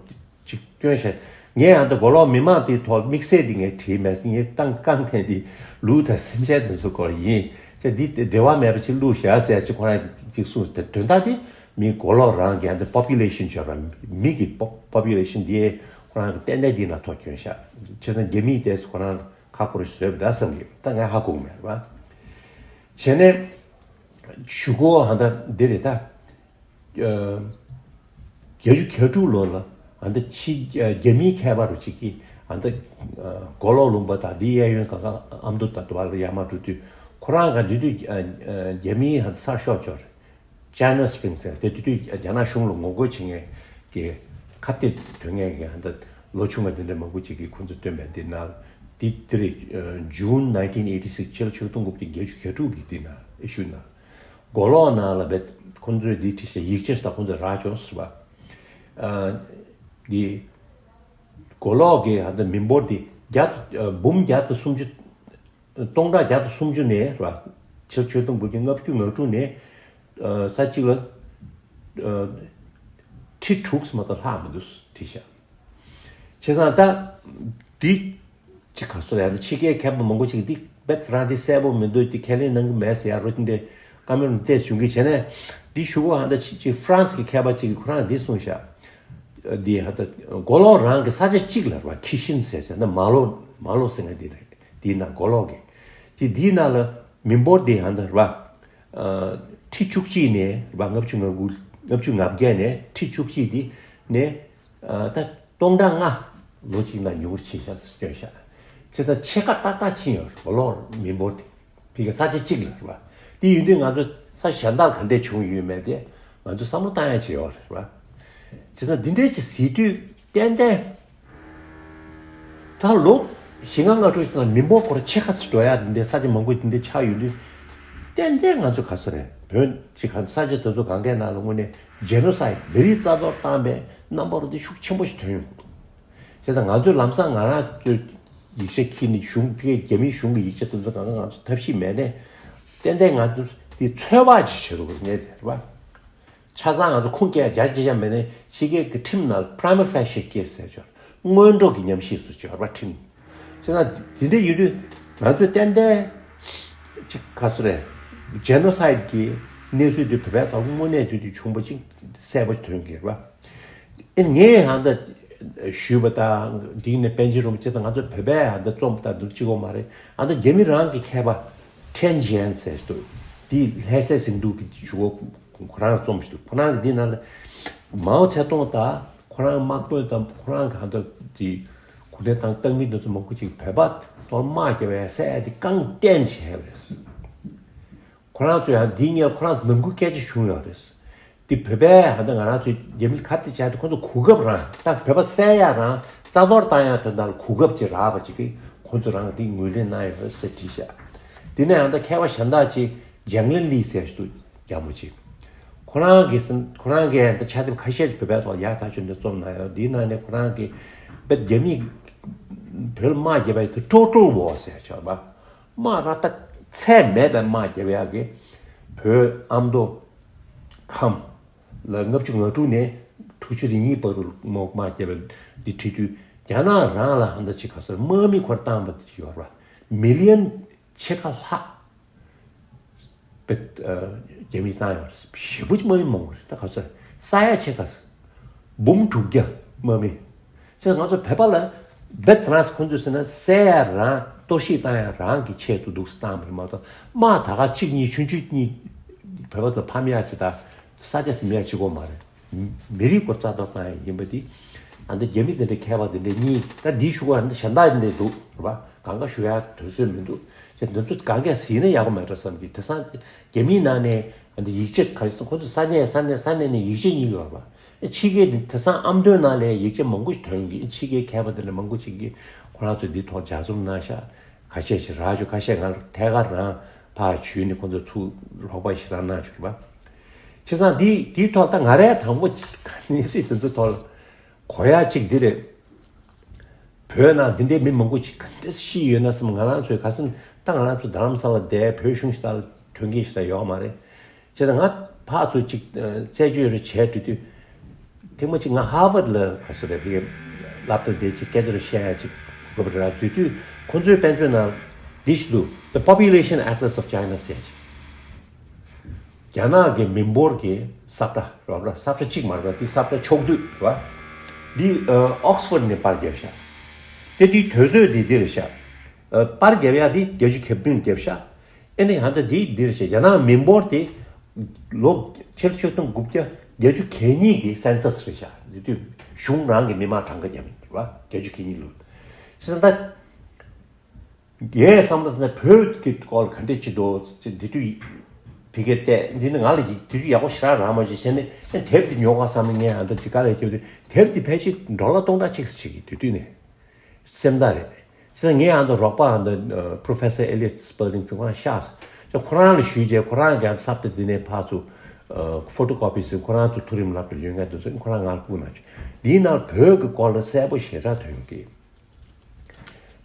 ཅིག་བསྐྱོན་ཤག་ངས་ཡང་ད་མགོ་ལོག་མི་མང་དེའི་ཐོག་དམིགས་བསལ་འདི་ངས་བྲིས་མེད། ངས་བཏང་བཀང་ཐེངས་དེ་ལུས་དང་སེམས་ཅན་དེ་ཚོ་སྐོར་ཡིན། ཅེས་འདི་འབྲེལ་བ་མེད་པ་ཅིག་བླུགས་བཞག་ཟེར་ཅིག་ཁོ་རང་གིས་ཅིག་གསུངས། དེ་དོན་དག་དེ་མི་མགོ་ལོག་རང་གི་ཡང་ད་པོ་པུ་ལེ་ཤན་བྱས་པ་མི་གི་པོ་པོ་པུ་ལེ་ཤན་དེ་ཁོ་རང་གིས་ཏན་ཏན་འདི་ན་ཐོག་བསྐྱོན་ཤག་བྱས་ཙང་རྒྱ་མིས་དེ་ཁོ་རང་ཁག་པོ་རེ་བཟོས་པ་འདྲ་བསམ་གི། ད་ངས་ཧ་གོ་གི་མེད་རེད་བ། བྱས་ནས་གཞུག་གུ་ཧ་ད་འདི་རེད་ད། ཨ། བརྒྱད་ཅུ་གྱ་དྲུག་ལོ་ལ་ཨ་ད་ཕྱི་རྒྱ་མིའི་མཁས་པ་རུ་གཅིག་གིས་ཨ་ད་ཨ་མགོ་ལོག་ལུང་པ་དང་འདིའི་གཡས་གཡོན་གང་ག་ཨ་མདོ་དང་དུ་བ་ལ་ཡར་མར་འགྲོ་དུས་ཁོ་རང་ག་འདི་དུས་ཨ་ཨ་རྒྱ་མིའི་ཨ་གསར་ཤོག་ཅིག་ཡོད་རེད། China Spring ཟེར་དེ། དེ་དུས་རྒྱ་ནག་གཞུང་ལ་ངོ་རྒོལ་བྱེད་མཁན་གྱི་ཁ་གཏད་དོན་མཁན་གྱི་ཨ་ད་ལོ་ཆུང་བ་འདི་འདྲ་མང་པོ་ཅིག་གིས་ཁོ་ཚོས་བཏོན་པའི་འདི་ནང་འདི་འདི་རེད། ཨ་June nineteen eighty six ཕྱི་ལོ་ཆིག་སྟོང་དགུ་བརྒྱ་བརྒྱད་ཅུ་གྱ་དྲུག་གི་འདི་ནང་ཨེ་ཤུ་ནང་མགོ་ལོག་ནང་ལ་བས་ཁོང་ཚོས་འདི་བྲིས་ཤག་ཡིག་ཆ་ཞིག་ད་ཁོང་ཚོས་རག་བྱུང་ཟེར་བ། ཨ་འདི་མགོ་ལོག་གི་ཨ་ད་མི་འབོར་འདི་བརྒྱ་དང་ཨ་འབུམ་བརྒྱ་དང་སུམ་ཅུ། སྟོང་ཕྲག་བརྒྱ་དང་སུམ་ཅུ་ནས་ར། ཕྱི་ལོ་ཆིག་སྟོང་དགུ་བརྒྱ་ལྔ་བཅུ་ང་དྲུག་ནས་ཨ་ས་གཅིག་ལ་ཨ་ཁྲི་དྲུག་ཙམ་མ་གཏོགས་ལྷག་མི་འདུག་བྲིས་ཤག་བྱས་ཙང་ད་འདི་ཅི་ག་སོ་རེད། ཕྱི་རྒྱལ་མཁས་པ་མང་པོ་ཅིག་འདི་རྦད་རང་འདི་གསལ་པོ་མི་འདུག་འདི་ཁས་ལེན་གནང་གི་མེད་ཟེར་ཡ་རོ་ཅིག་འདི་བཀའ་མོལ་བཏབ་བྱུང་གི། བྱས་ནས་འདི་གཞུག་གུ་ཧ་ད་ཅིག་ཅིག་ཧྥ་རན་སི་གི་མཁས་པ་ཅིག་གིས་ཁོ་རང་འདི་གསུངས་ཤག་འདི་ཧ་ད་མགོ་ལོག་རང་གི་ས་ཆ་གཅིག་ལ་ར་ཁི་ཤིན་ཟེར་ཟེར་ན་མ་ལོ་མ་ལོ་ཟེར་མཁན་འདི་རེད། འདིའི་ནང་མགོ་ལོག་གི་དེ་འདིའི་ནང་ལ་མི་འབོར་འདི་ཧ་ད་ར་ཁྲི་བཅུ་གཅིག་ནས་ར་ལྔ་བཅུ་ང་དགུ་ལྔ་བཅུ་ང་བརྒྱད་ནས་ཁྲི་བཅུ་གཅིག་འདི་ནས། ཨ་ད་སྟོང་ཕྲག་ལྔ་ལོ་གཅིག་ནང་ཉུང་རུ་ཕྱིན་ཤག་སྐྱོན་ཤག་བྱས་ཙང་ཕྱེད་ཀ་ཏག་ཏག་ཕྱིན་ཡོད་རེད། མགོ་ལོག་མི་འབོར་དེ་ཕ་གི་ས་ཆ་གཅིག་ལ་རེད་བ། དེ་ཡིན་དུས་ང་ཚོ་ས་གཞན་དག་ག་འདྲས་བྱུང་ཡོད་མེད་དེ་ང་ཚོ་བསམ་བློ་བཏང་ཡ་བྱེད་ཡོད་རེད་བ། བྱས་ཙང་འདི་འདྲས་ཅིག་གཟིགས་དུས་ཏན་ཏན་ད་ལོ་བཞི་ལྔ་ལྔ་དྲུག་ཅིག་ནང་མི་འབོར་སྐོར་ཕྱེད་ཀ་ཙམ་འགྲོ་ཡ་འདི་འདྲས་ས་ཆ་མང་པོ་འདི་འདྲས་ཆགས་ཡོད་དུས་ཏན་ཏན་ང་ཚོ་ག་ཚོད་རེད། བོད་ཅིག་ག་ས་ཆ་དེ་ཚོ་གང་གའི་ནང་ལ་དངོས་གནས་ཇེ་ནོ་སའིད་མི་རིགས་རྩ་གཏོར་བཏང་པའི་རྣམ་པ་རུ་འདི་ཤུགས་ཆེན་པོ་ཞིག་ཐོན་ཡོང་གི་འདུག་བྱས་ཙང་ང་ཚོས་ལམ་སང་ང་རང་ཚོས་ཡིག་ཆ་ཁྱེར་ནས་གཞུང་ཕ་གིའི་རྒྱ་མིའི་གཞུང་གི་ཡིག་ཆ་དེ་ཚོ་གང་ག་ང་ཚོ་ཐབས་ཤེས་མེད་ནས་ཏན་ཏན་ང་ཚོ་འདི་ཚོད་དཔག་ཅིག་བྱེད་དགོས་ངེས་རེད་བ། ཆ་ཚང་ང་ཚོ་ཁུངས་སྐྱེལ་རྒྱ་ཆེ་ཆ་མེད་ནས་ཕྱི་རྒྱལ་གྱི་ཁྲིམས་ནང་prima facie case ཟེར་ཆོག་སྔོན་འགྲོ་གི་ཉམས་ཞིབ་སུ་ཆོག་ར་ཁྲིམས། བྱས་ཙང་དེ་འདྲ་ཡོད་དུས་ང་ཚོས་ཏན་ཏན་ཅིག་ག་ཚོད་རེད། ཇེ་ནོ་སའིད་ཀྱི་གནས་ཚུལ་དེ་བོད་པའི་ཐོག་དངོས་གནས་དུས་དུས་བྱུང་པ་ཅིག་གསལ་པོ་ཐོན་གྱི་རེད་བ། ཨེ་ངས་ཧ་ད་ཞུས་པ་དང་དེ་ནས་པཎ་ཆེན་རིན་པོ་ཆེ་དང་ང་ཚོ་བོད་པས་ཧ་ད་རྩོམ་དང་འདུག་གཅིག་པོ་མ་རེད། ཧ་ད་རྒྱ་མི་རང་གི་མཁས་པ་ཁྲེན་ཇན་ཟེར་འདུག་དེ་ལྷ་སའི་ཟིང་འཁྲུག་གི་ཞུ་བ་ཁོ་རང་རྩོམ་ཞིག་འདུག་ཁོ་རང་གི་འདི་ནང་ལ་མའོ་ཙེ་ཏུང་དང་ཁོ་རང་དམག་དཔོན་དང་ཁོ་རང་གི་ཧ་ད་དེ་གུང་ཁྲན་ཏང་བཏང་མི་འདི་ཚོ་མང་པོ་ཅིག་བོད་པ་ཚོར་དམག་རྒྱབ་པའི་ས་ཡ་དེ་རྐང་བརྟན་བྱས་པ་རེད། ཁོ་རང་ཚོས་ཡང་འདི་སྔོན་ཁོ་རང་ཚོ་ནང་ཁུལ་སྐད་ཆ་བྱུང་ཡོད་རེད། དེ་བོད་པས་ཧ་ད་ང་རང་ཚོའི་རྒྱ་མི་ཁ་གཏད་བཅག་དེ་ཁོ་ཚོ་གོ་སྐབས་རང་ད་བོད་པ་བསད་ཡ་རང་རྩ་གཏོར་བཏང་ཡ་དོན་དག་ལ་གོ་སྐབས་ཅིག་རག་པ་ཅིག་གིས་ཁོ་ཚོ་རང་གིས་དེ་ངོས་ལེན་གནང་ཡོད་རེད་ཟེར་བྲིས་ཤག་དེ་ནས་ཡང་ད་མཁས་པ་གཞན་དག་ཅིག་ལྗང་ལིན་ལི་ཟེར་ཞིག་འདུག་རྒྱ་མོ་ཅིག་ཁོ་རང་གིས་ཟིན་ཁོ་རང་གིས་ཡང་ད་ཕྱག་དེབ་ཁ་ཤས་ཅིག་བོད་པའི་ཐོག་ཡག་ཐག་ཆོད་འདི་རྩོམ་གནང་ཡོད། དེའི་ནང་ནས་ཁོ་རང་གིས་བོད་རྒྱ་མིས་བོད་ལ་དམག་བརྒྱབ་པ་དེ་total war ཟེར་ཆོག་པ། དམག་ར་ད་ཚད་མེད་པའི་དམག་རྒྱབ་ཡག་གི་བོད་ཨ་མདོ་ཁམས་ལ་ལྔ་བཅུ་ང་དྲུག་ནས་དྲུག་ཅུ་རེ་གཉིས་བར་དུ་དམག་དམག་རྒྱབ་པའི་འདི་བྲིས་དུས་རྒྱ་ནག་རང་ལ་ཧ་ད་ཅིག་ག་ཚོད་དམག་མི་ཁོར་བཏང་པ་དེ་ཅིག་ཡོད་ར་མི་ལི་ཡོན་ཕྱེད་ཀ་ལྷག་བོད་རྒྱ་མིས་བཏང་ཡོད་རེད། ཞེ་པོ་ཅིག་དམག་མི་མང་པོ་རེད། ད་ག་ཚོད་རེད། ས་ཡ་ཕྱེད་ཀ་འབུམ་དྲུག་བརྒྱ་དམག་མི། ཅེས་ང་ཚོ་བོད་པ་ལ་བེད་ཙམ་ཁོ་ཚོས་ཟེར་ན་བསད་ཡ་རང་གཏོར་བཤིག་བཏང་ཡ་རང་གི་ཆེད་དུ་འདུག་སེ་བཏང་བ་རེད་མ་གཏོགས་དམག་ད་ག་གཅིག་གཉིས་ཆུང་ཆུང་གཉིས་བོད་པ་ཚོ་ཕམ་ཡ་ཅིག་དང་ས་ཆ་ཟིན་ཡ་གཅིག་པོ་མ་རེད། མི་རིགས་སྐོར་རྩ་གཏོར་བཏང་ཡ་ཡིན་པ་དེ་ཨ་འདི་རྒྱ་མི་དེ་འདྲའི་མཁས་པ་དེ་འདྲའི་གཉིས་ད་འདིའི་ཞུ་བ་འདི་གཞན་དག་འདི་འདྲའི་འདུག་རེད་པ། གང་ག་ཞུ་ཡ་དུས་ཚོད་མི་འདུག་ཅེས་འདི་ཚོ་གང་གས་ཟིན་ན་ཡག་པོ་མེད་འགྲོ་བསམ་གི། དེང་སང་རྒྱ་མིའི་ནང་ནས་ཨ་འདི་ཡིག་ཆ་ག་རེ་ཟེར་ཁོ་ཚོ་ས་གནས་ས་གནས་ས་གནས་ནས་ཡིག་ཆ་གཉིས་ཡོད་རེད་པ། ཕྱི་རྒྱལ་འདི་དེང་སང་ཨ་མདོའི་ནང་ལ་ཡིག་ཆ་མང་པོ་ཞིག་ཐོན་གི། ཕྱི་རྒྱལ་མཁས་པ་དེ་འདྲ་མང་པོ་ཞིག་གིས་ཁོ་རང་ཚོས་འདི་ཐོག་ལྗགས་རྩོམ་གནང་ཤག་ཁ་ཤས་ཤིག་རག་བྱུང་། ཁ་ཤས་ང་ཐད་ཀར་རང་ཕར་ཞུས་ནས་ཁོ་ཚོ་ཚུར་རོགས་པ་ཞིག་རག་གནང་བྱུང་རེད་པ། བྱས་ཙང་འདི་འདིའི་ཐོག་ད་ང་རའི་དང་པོ་གནས་ཚུལ་དེ་ཚོའི་ཐོག་ལ་ གོ་ཡ་གཅིག་འདི་རེད། བོད་ནང་འདི་འདྲའི་མི་མང་པོ་ཅིག་ག་འདྲ་ཤི་ཡོད་ན་བསམ། ང་རང་ཚོའི་ཁ་སང་ད་ང་རང་ཚོ་རྡ་རམ་ས་ལ་བསྡད་བོད་གཞུང་ཞིག་ལ་ཐོན་མཁན་ཞིག་ད་ཡོད་མ་རེད། བྱས་ཙང་ང་ཕར་ཚུར་ཅིག་རྩད་གཅོད་རེ་བྱས་དུས་དུས། ཐེངས་མ་ཅིག་ང་ཧར་ཝརཌ་ལ་ག་ཚོད་རེད་ཕ་གི་སློབ་གྲྭ་དེ་ཅིག་སྐད་ཆ་རེ་བཤད་ཡ་ཅིག་དགོས་པ་རེད། དུས་དུས་ཁོང་ཚོའི་དཔེ་མཛོད་ནང་འདི་ཞིག་འདུག The Population Atlas of China ཟེར་ཅིག་རྒྱ་ནག་གི་མི་འབོར་གྱི་ས་བཀྲ་རོགས་ར། ས་བཀྲ་གཅིག་མ་རེད། འདི་ས་བཀྲ་ཕྱོགས་བསྡུས་རེད་བ། འདི་ཨོག་སི་ཕོར་ཌ་ནས་པར་བརྒྱབ་ཤག་དེ་དུས་དུས་ཚོད་འདི་འདི་རེད་ཤག་པར་བརྒྱབ་ཡ་འདི་བརྒྱད་ཅུ་གྱ་བདུན་བརྒྱབ་ཤག་ཨེ་ནི་ཡང་ད་འདི་འདི་རེད་ཤག་རྒྱ་ནག་མི་འབོར་དེ་ལོ་ཕྱི་ལོ་ཆིག་སྟོང་དགུ་བརྒྱ་བརྒྱད་ཅུ་གྱ་གཉིས་ཀྱི་སེན་སཱས་རེད་ཤག་འདི་དུས་གཞུང་རང་གི་མི་མང་གྲངས་ཀ་བརྒྱབ་ཡིན་རེད་བ། བརྒྱད་ཅུ་གྱ་གཉིས་ལོ། བྱས་ཙང་ད། ངས་བསམ་བློ་བཏང་ན་བོད་ཀྱི་སྐོར་ག་འདྲས་ཅིག་འདུག་ཅེས་འདི་དུས་ཕ་གིར་བལྟས། འདི་ནི་ང་ལ་ཡིག་དེ་དུས་ཡག་པོ་ཞེ་དྲག་རག་མ་བྱུང་། བྱས་ནས་ཨེ་དེབ་འདི་ཉོ་དགོས་བསམ་ནས་ངས་ཨ་མདའ་ཅིག་དཀའ་ལས་བརྒྱབ་དུས་དེབ་འདི་ཕལ་ཆེར་ཌོ་ལར་སྟོང་ཕྲག་གཅིག་ཙམ་ཞིག་གི་དུས་དུས་ནས་སེམས་ཐག་རེད། བྱས་ཙང་ངས་ཨ་མདའ་རོགས་པ་ཨ་མདའ་Professor Eliot Spalding ཚོ་ཁོ་རང་ཤག་ཟེར། ཁོ་རང་ལ་ཞུས་རྗེས་ཁོ་རང་གིས་ཨ་མདའ་ས་བཀྲ་འདི་ནས་ཕར་ཚུར་ཕོ་ཊོ་ཀོ་པི་ཟེར། ཁོ་རང་ཚོ་མཐོ་རིམ་སློབ་གྲྭ་ཡོད་མཁན་དེ་ཚོ་ཁོ་རང་ང་ལ་བསྐུར་གནང་བྱུང་། འདིའི་ནང་བོད་ཀྱི་སྐོར་ལ་གསལ་པོ་ཞེ་དྲག་ཐོན་ཡོང་གི།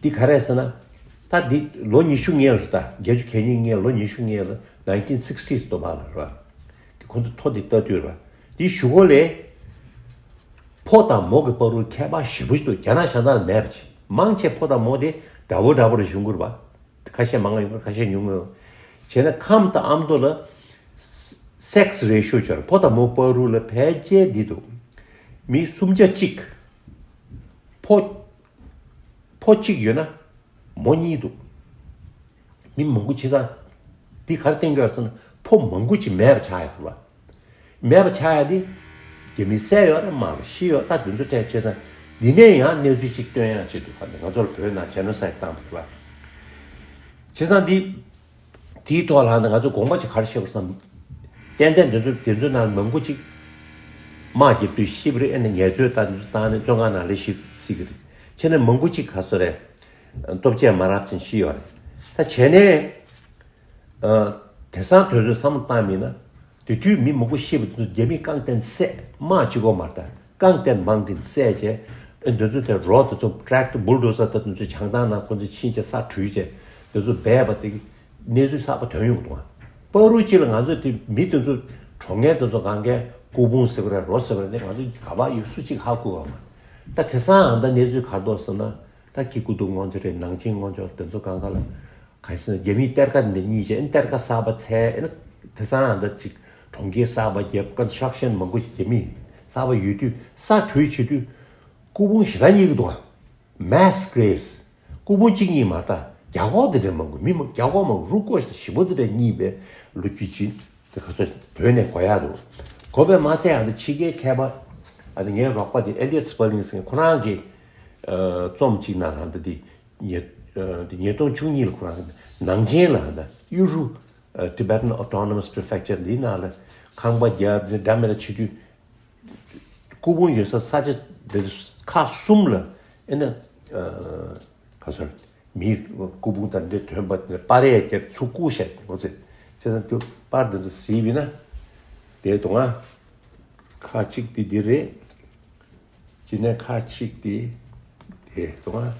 འདི་ག་རེ་ཟེར་ན། ད་འདི་ལོ་ཉི་ཤུ་སྔོན་ལ་རེད། ད་བརྒྱད་ཅུ་གྱ་གཉིས་སྔོན་ལོ་ཉི་ཤུ་སྔོན་ལ་nineteen sixties དུ་བ་ལ་རེད་བ། ཁོ་ཚོ་ཐོ་འདི་ལྟ་དུས་རེད་བ། འདི་གཞུག་གུ་ལས། ཕོ་དང་མོ་གི་བར་དུ་ཁྱད་པར་ཞེ་པོ་ཞིག་འདུག་རྒྱ་ནག་གཞན་དག་ལ་མེད་པ་ཅིག་མང་ཆེ་ཕོ་དང་མོ་དེ་འདྲ་པོ་འདྲ་པོ་རེ་བྱུང་གི་རེད་བ། ཁ་ཤས་མང་ང་ཡོང་གི་རེད། ཁ་ཤས་ཉུང་ངུ་ཡོང་། བྱས་ན་ཁམས་དང་ཨ་མདོ་ལ་sex ratio ཅིག་ཡོད་རེད། ཕོ་དང་མོ་བར་དུ་ལ་ཕལ་ཆེར་འདི་འདུག་མི་སུམ་ཆ་གཅིག་ཕོ་ཕོ་གཅིག་ཡོད་ན་མོ་གཉིས་འདུག་མི་མང་པོ་བྱས་ཙང་འདི་ག་རེ་བསྟན་གྱི་ཡོད་ཟེར་ན་ཕོ་མང་པོ་ཅིག་མེད་པ་ཆགས་ཡོད་རེད་བ། མེད་པ་ཆགས་ཡ་དེ་རྒྱ་མི་བསད་ཡོད་རེད། དམག་ལ་ཤི་ཡོད། ད་དེ་ཚོ་སྤྲད་བྱས་ཙང་འདི་ནས་ཡང་གནས་ཚུལ་ཅིག་སྟོན་ཡ་ཆེད་དུ་ག་ནས་ང་ཚོ་ལ་བོད་ནང་genocide བཏང་བ་རེད་བ། བྱས་ཙང་འདི་དེའི་ཐོག་ལ་ང་ཚོ་དགོངས་པ་ཅིག་ག་རེ་བཞེས་དགོས་སམ། ཏན་ཏན་དེ་ཚོ་དེ་ཚོའི་ནང་མང་པོ་ཅིག་དམག་རྒྱབ་དུས་ཤི་བ་རེད། ཨེ་ནས་ངལ་རྩོལ་ད་དེ་ཚོ་བཏང་ནས་བཙོན་ཁང་ནང་ལ་ཤི་སྲིད་ཀྱི་རེད། བྱས་ནས་མང་པོ་ཅིག་ག་ཚོད་རེད། ལྟོ་ཆས་མ་རག་ཅིང་ཤི་ཡོད་རེད། ད་བྱས་ནས། ཨ། དེང་སང་དུས་ཚོད་བསམ་བློ་བཏང་མིན་ན། དེ་དུས་མི་མང་པོ་ཤི་བ་དེ་ཚོ་རྒྱ་མིས་རྐང་བརྟེན་བསད། དམག་གཅིག་པོ་མ་རེད། ད་རྐང་བརྟེན་མང་བསྟེན་བསད་བྱས། ཨ། དེ་ཚོ་དེ་རོ་དེ་ཚོ་tractor bulldozer དང་དེ་ཚོ་བྱང་ཐང་ནང་ཁོ་ཚོ་ཕྱིན་བྱས་ས་བྲུས་བྱས་དེ་ཚོ་སྦས་པ་དེ་གནས་ཚུལ་གསར་པ་ཐོན་ཡོང་གི་འདུག་ཨ། བར་དུ་གཅིག་ལ་ང་ཚོ་དེ་མི་དེ་ཚོ་གྲོངས་མཁན་དེ་ཚོ་གང་གའི་སྐུ་ཕུང་ཟེར་བ་རེད། རོ་ཟེར་བ་རེད། དེ་ང་ཚོ་ག་པར་ཡོད་སུ་གཅིག་ཧ་གོ་བ་མ་རེད། ད་དེང་སང་ཨ་ད་གནས་ཚུལ་ག་རེ་འདུག་ཟེར་ན། ད་ཀི་ཀུ་ཏུ་སྔོན་ཆད་རེད། ནང་ཆེན་སྔོན་ཆད་དེ་ཚོ་གང་ག་ལ། ག་རེ་ཟེར་ན་རྒྱ་མིས་གཏེར་ཁ་འདི་གཉིས་བྱས། གཏེར་ཁ་གསར་པ་འཚོལ། ཨེ་ན་དེང་སང་ཨ་ད་ཅིག་གྲོང་ཁྱེར་གསར་པ་རྒྱབ། construction མང་པོ་ཞིག་རྒྱ་མིས་གསར་པ་ཡོད་དུས་ས་བྲུས་བྱེད་དུས་སྐུ་ཕུང་ཞེ་དྲག་རྙེད་ཀྱི་འདུག་ཨ། mass graves སྐུ་ཕུང་གཅིག་གཉིས་མ་རེད། ད་རྒྱ་ཁོག་དེ་འདྲ་མང་པོ། མི་མང་རྒྱ་ཁོག་མང་པོ་རུ་སྐོར་ཞེ་པོ་དེ་འདྲ་རྙེད་པའི་ལོ་རྒྱུས་ཅིག་དེ་ག་ཚོད་བོད་ནས་གོ་ཡག་འདུག་གོ་བས་མ་ཚད་ཨ་ད་ཕྱི་རྒྱལ་མཁས་པ་ཨ་ད་ངའི་རོགས་པ་དེ་Eliot Spalding ཟེར་མཁན་ཁོ་རང་གི་ཨ་རྩོམ་ཅིག་ནང་ལ་ད་དེ། ཉིས་ཨ་ཉིས་སྟོང་བཅུ་གཉིས་ལ་ཁོ་རང་ནང་ཆེན་ལ་ད་ཡུ་རུ་ཨ་Tibetan Autonomous Prefecture འདིའི་ནང་ལ་ཁང་པ་རྒྱབ་འདི་འདྲ་མི་འདྲ་བྱེད་དུས་སྐུ་ཕུང་ཡོད་ས་ས་ཆ་འདི་ཁག་གསུམ་ལ་ཨེ་ན་ཨ་ག་ཚོད་མིའི་སྐུ་ཕུང་དང་འདྲ་ཐོན་པ་འདི་པར་རིས་རྒྱབ་ཚུར་བསྐུར་བཞག་འོ་ཚེ་བྱས་ཙང་དུ་པར་འདི་ཚོ་གཟིགས་པ་ཡིན་ན་དེ་དུང་ཨ་ཁག་གཅིག་དེ་འདི་རེད། སྤྱིར་ནས་ཁག་གཅིག་དེ་དེ་གཏོང་ཨ།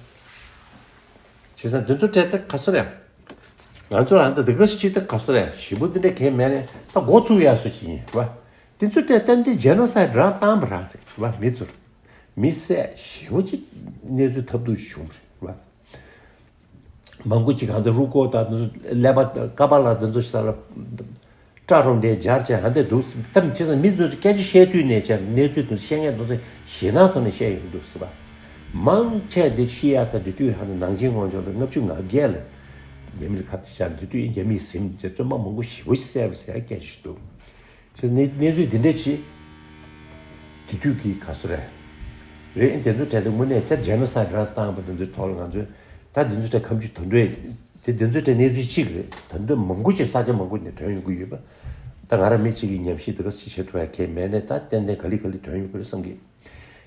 བྱས་ཙང་དེ་ཚོ་སྤྲད་ད་ག་ཚོད་རེད། ང་ཚོ་ལ་ད་དེ་ག་ཞིག་ད་ག་ཚོད་རེད། ཞེ་པོ་དེ་འདྲ་གང་མེད་ནས་ད་འགོ་བཙུགས་ཡ་སུ་ཅིག་ཡིན་རེད་བ། དེ་ཚོ་སྤྲད་ཏན་ཏན་genocide རང་བཏང་བ་རང་རེད་བ། མི་ཚོར་མི་བསད་ཞེ་པོ་ཅིག་གནས་ཚུལ་ཐབས་སྡུག་བྱུང་རེད་བ། མང་པོ་ཅིག་གང་ཚོད་རུ་སྐོར་དང་དེ་ཚོ་ཀླད་པ་ཀ་པ་ལ་དེ་ཚོ་ཞིག་ལ་སྐྲ་རོ་འདྲས་སྦྱར་བྱས་ཧ་འདས་འདུག་ད་བྱས་ཙང་མི་ཚོས་སྐད་ཆ་བཤད་དུས་ནས་བྱས་གནས་ཚུལ་དེ་ཚོ་བཤད་མཁན་དེ་ཚོ་ཞེད་སྣང་ཐོག་ནས་བཤད་ཡོང་གི་འདུག་ཟེར་བ། མང་ཆེ་དེ་ཤི་ཡ་ད་དེ་དུས་ཧ་ནས་ནང་ཆེན་དབང་ཕྱུག་ལ་ལྔ་བཅུ་ང་བརྒྱད་ལ་རྒྱ་མི་ལ་ཁ་གཏད་བྱས། དེ་དུས་རྒྱ་མིས་ཟིན་བྱས་བཙོན་པ་མང་པོ་ཞེ་པོ་ཞིག་བསད་པ་ཟེར་ཡ་སྐད་ཆ་ཞིག་འདུག་བྱས་ནས་གནས་ཚུལ་འདི་འདྲ་ཅིག་དེ་དུས་ཀྱི་ག་ཚོད་རེད། རེད། དེ་ཚོ་གྲས་དེ་དངོས་གནས་ཅར་genocide རང་བཏང་བ་དེ་ཚོའི་ཐོག་ལ་ང་ཚོས་ད་དེ་ཚོ་གྲས་ཁ་མཆུ་ད་འདོད་དེ་དེ་ཚོ་གྲས་གནས་ཚུལ་གཅིག་རེད། ད་འདོད་མང་པོ་ཅིག་ས་ཆ་མང་པོ་ནས་ཐོན་ཡོང་གི་ཡོད་པ། ད་ང་རང་མི་གཅིག་གི་ཉམས་ཞིབ་དེ་ག་ཅིག་བྱེད་ཐུབ་ཡ་གང་མེད་ནས་ད་ཏན་ཏན་ག་ལེ་ག་ལེ་ཐོན་ཡོང་གི་རེད་བསམ་གི།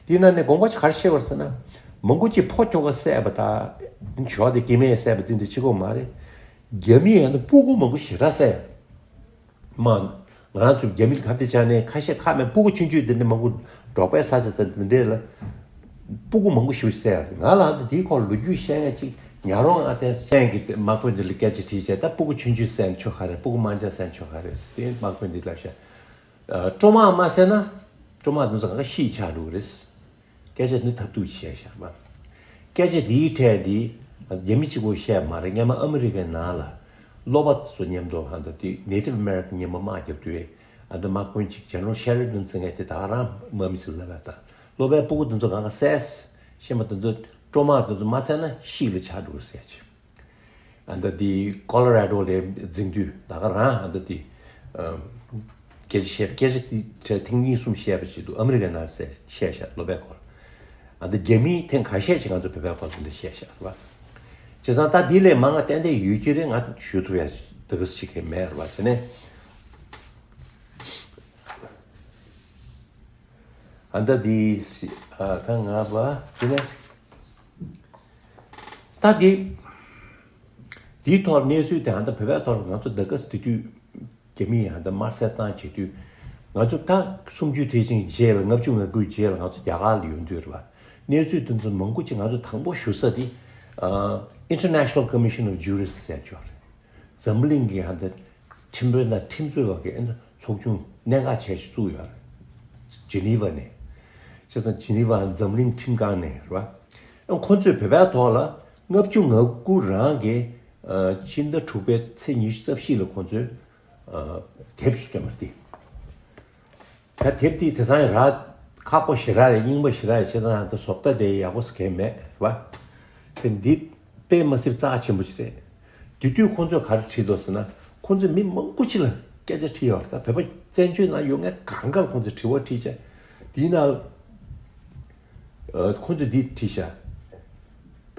དེ་ན་ནས་དགོངས་པ་ཅིག་ག་རེ་བཞེས་པ་རེད་ཟེར་ན། མང་པོ་ཅིག་ཕོ་ཁྱོ་ག་བསད་པ་དང་ཇོ་བོ་དེ་སྐྱེ་དམན་བསད་པ་དེ་འདྲ་གཅིག་པོ་མ་རེད། རྒྱ་མིས་ཡང་ན་སྤུ་གུ་མང་པོ་ཞེ་དྲག་བསད། མ། ང་རང་ཚོ་རྒྱ་མི་ཁ་གཏད་བཅག་ནས་ཁ་ཤས་ཁ་མེད་སྤུ་གུ་ཆུང་ཆུང་དེ་འདྲ་མང་པོ་ འབྲོག་པའི་ས་ཆ་དང་འདི་འདྲས་ལ་སྤུ་གུ་མང་པོ་ཞིག་བསད་ཡོད་རེད། ང་ལ་ཨ་ད་དེའི་སྐོར་ལོ་རྒྱུས་བཤད་མཁན་ཅིག་ཉག་རོང་ཨ་བསྟན་ཅན་གྱིས་དམག་དཔོན་འདི་ལ་སྐད་ཆ་དྲིས་བྱས། ད་སྤུ་གུ་ཆུང་ཆུང་བསད་ན་ཆོ་ག་རེད། སྤུ་གུ་དམར་འབྱར་བསད་ན་ཆོ་ག་རེད་ཟེར་དེ་དམག་དཔོན་འདིས་ལབ་ཤག་ཨ། སྤྲོ་དམག་མ་བསད་ན་སྤྲོ་དམག་འདི་ཚོ་གང་ག་ཤི་ཆགས་འགྲོ་གི་རེད། སྐད་ཆ་འདི་ཐབས་སྡུག་བཤད་ཤག་མ། སྐད་ཆ་འདིའི་གྲས་འདི་རྒྱ་མི་གཅིག་པོས་བཤད་མ་རེད། སྔོན་མ་ཨ་མི་རི་ཀའི་ནང་ལ་སློབ་པ་ཚོ་མཉམ་དུ་ཧ་ད་དེ་Native American མཉམ་པོ་དམག་རྒྱབ་དུས། ཨ་ད་དམག་དཔོན་གཅིག་General Sheridan ཟེར་མཁན་དེ་ད་ག་རང་དམག་མི་ཚོ་ལ་ལབ་ཡ་ད། སློབ་པའི་སྤུ་གུ་འདི་ཚོ་གང་ག་བསད། ཤེས་མ་འདི་ཚོ་སྤྲོ་དམག་འདི་ཚོ་མ་བསད་ན་ཤི་ལ་ཆགས་འགྲོ་ཟེར་ཅིག་ཨ་ད་དེ་Colorado ལ་འཛིང་དུས་ད་ག་རང་ཨ་ད་དེ་ཨ་སྐད་ཆ་བཤད། སྐད་ཆ་དེ་གྲས་ཐེངས་གཉིས་གསུམ་བཤད་པ་ཞིག་འདུག་ཨ་མི་རི་ཀའི་ནང་བཤད་བཤད་ཤག་སློབ་པའི་སྐོར། ཨ་ད་རྒྱ་མིས་ཐེངས་ཁ་ཤས་ཅིག་ང་ཚོ་བོད་པའི་སྐོར་དེ་འདྲ་བཤད་ཤག་རེད་པ། བྱས་ཙང་ད་དེ་ལས་མང་བ་ཏན་ཏན་ཡོད་ཀྱི་རེད། ང་ཞུ་ཐུབ་ཡ་དེ་ག་ཅིག་གི་མེད་རེད་པ། བྱས་ནས་ཨ་ད་དེ་ཨ་ད་ང་བ་དེ་ནས། ད་འདི། འདིའི་ཐོག་གནས་ཚུལ་དེ་ཨ་ད་བོད་པའི་ཐོག་ང་ཚོ་ད་ག་སེ་དེ་དུས་རྒྱ་མིས་ཨ་ད་དམར་བསད་བཏང་བྱེད་དུས། ང་ཚོ་ད་གསུམ་བཅུའི་དུས་ཆེན་རྗེས་ལ་ལྔ་བཅུ་ང་དགུའི་རྗེས་ལ་ང་ཚོ་རྒྱ་གར་ལ་ཡོང་དུས་རེད་པ། གནས་ཚུལ་དེ་ཚོ་མང་པོ་ཅིག་ང་ཚོ་དང་པོ་ཞུ་ས་དེ་ཨ་International Commission of Jurists ཟེར་ཅིག་ཡོད་རེད། འཛམ་བུ་གླིང་གི་ཧ་ད་ཁྲིམས་དཔོན་དང་ཁྲིམས་རྩོད་པ་གི་ཚོགས་ཆུང་གནད་འགག་ཆེ་ཞིག་བཙུགས་ཡོད་རེད། ཇི་ནི་ཝ་ནས། བྱས་ཙང་ཇི་ནི་ཝ་འཛམ་གླིང་ཁྲིམས་ཁང་ནས་རེད་པ། ཁོ་ཚོས་བོད་པའི་ཐོག་ལ་ལྔ་བཅུ་ང་དགུ་རང་གི་ཨ་ཕྱི་ཟླ་དྲུག་པའི་ཚེས་ཉི་ཤུ་རྩ་བཞི་ལ་ཁོ་ཚོས་ཨ་དེབ་ཞིག་བཏོན་པ་དེ། ད་དེབ་དེ་དེང་སང་རག་ཁག་པོ་ཞེ་དྲག་རེད། རྙིང་པ་ཞེ་དྲག་རེད། བྱས་ཙང་ད་བཟོ་ལྟ་དེ་ཡག་པོ་ཟེར་མཁན་མེད་རེད་པ། དེ་འདི་དཔེ་མ་སྲིད་རྩ་ཆེན་པོ་ཞིག་རེད། དེ་དུས་ཁོང་ཚོས་ག་རེ་བྲིས་འདུག་ཟེར་ན། ཁོང་ཚོས་མི་མང་པོ་ཅིག་ལ་སྐད་ཆ་དྲིས་ཡོད་རེད། ད་བོད་པ་བཙན་བྱོལ་ནང་ཡོད་མཁན་གང་ག་ལ་ཁོང་ཚོས་དྲི་བ་དྲིས་བྱས། དེའི་ནང་ལ་ཨ་ཁོང་ཚོས་འདི་བྲིས་ཤག་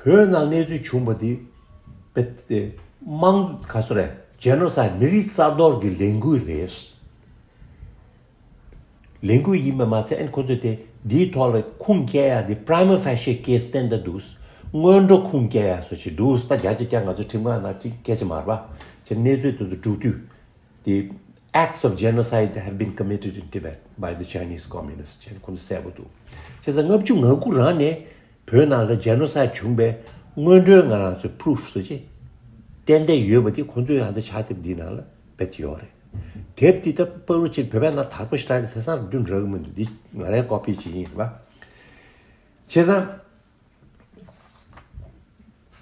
བོད་ནང་གནས་ཚུལ་བྱུང་བ་འདི་བེད་དེ་དམངས་ག་སོ་རེད། Genocide མི་རིགས་རྩ་གཏོར་གྱི་ལས་འགུལ་རེད། ལས་འགུལ་ཡིན་པ་མ་ཚད་ཨན་ཁོ་ཚོས་དེ་འདིའི་ཐོག་ལ་ཁུངས་སྐྱེལ་ཡ་དེ་prima facie case བསྟན་ད་འདུག་སྔོན་འགྲོ་ཁུངས་སྐྱེལ་ཡ་སོ་ཅིག་འདུག་ད་བརྒྱ་ཆ་བརྒྱ་ང་ཚོ་ཁྲིམས་ཁང་ནང་ཅིག་སྐད་ཆ་མ་རེད་པ། ཅེས་གནས་ཚུལ་དེ་ཚོ་སྒྲུག་དུས། དེ་Acts of genocide have been committed in Tibet by the Chinese communists ཅེས་ཁོ་ཚོ་གསལ་པོ་འདུག་བྱས་ཙང་ལྔ་བཅུ་ང་དགུ་རང་ནས་བོད་ནང་ལ་genocide བྱུང་བའི་སྔོན་འགྲོའི་ང་རང་ཚོའི་proof སོ་ཅིག་ཏན་ཏན་ཡོད་པ་དེ་ཁོ་ཚོས་ཡང་ད་ཕྱག་དེབ་འདི་ནང་ལ་བེད་ཡོད་རེད། དེབ་འདི་ད་པ་རུ་ཆེ་བོད་པའི་ནང་དར་པོ་ཞེ་དྲག་རེད། དེང་སང་རྒྱུན་རག་གི་མི་འདུག་འདི་ང་རའི་ཀོ་པི་ཅིག་ཡིན་རེད་པ། བྱས་ཙང་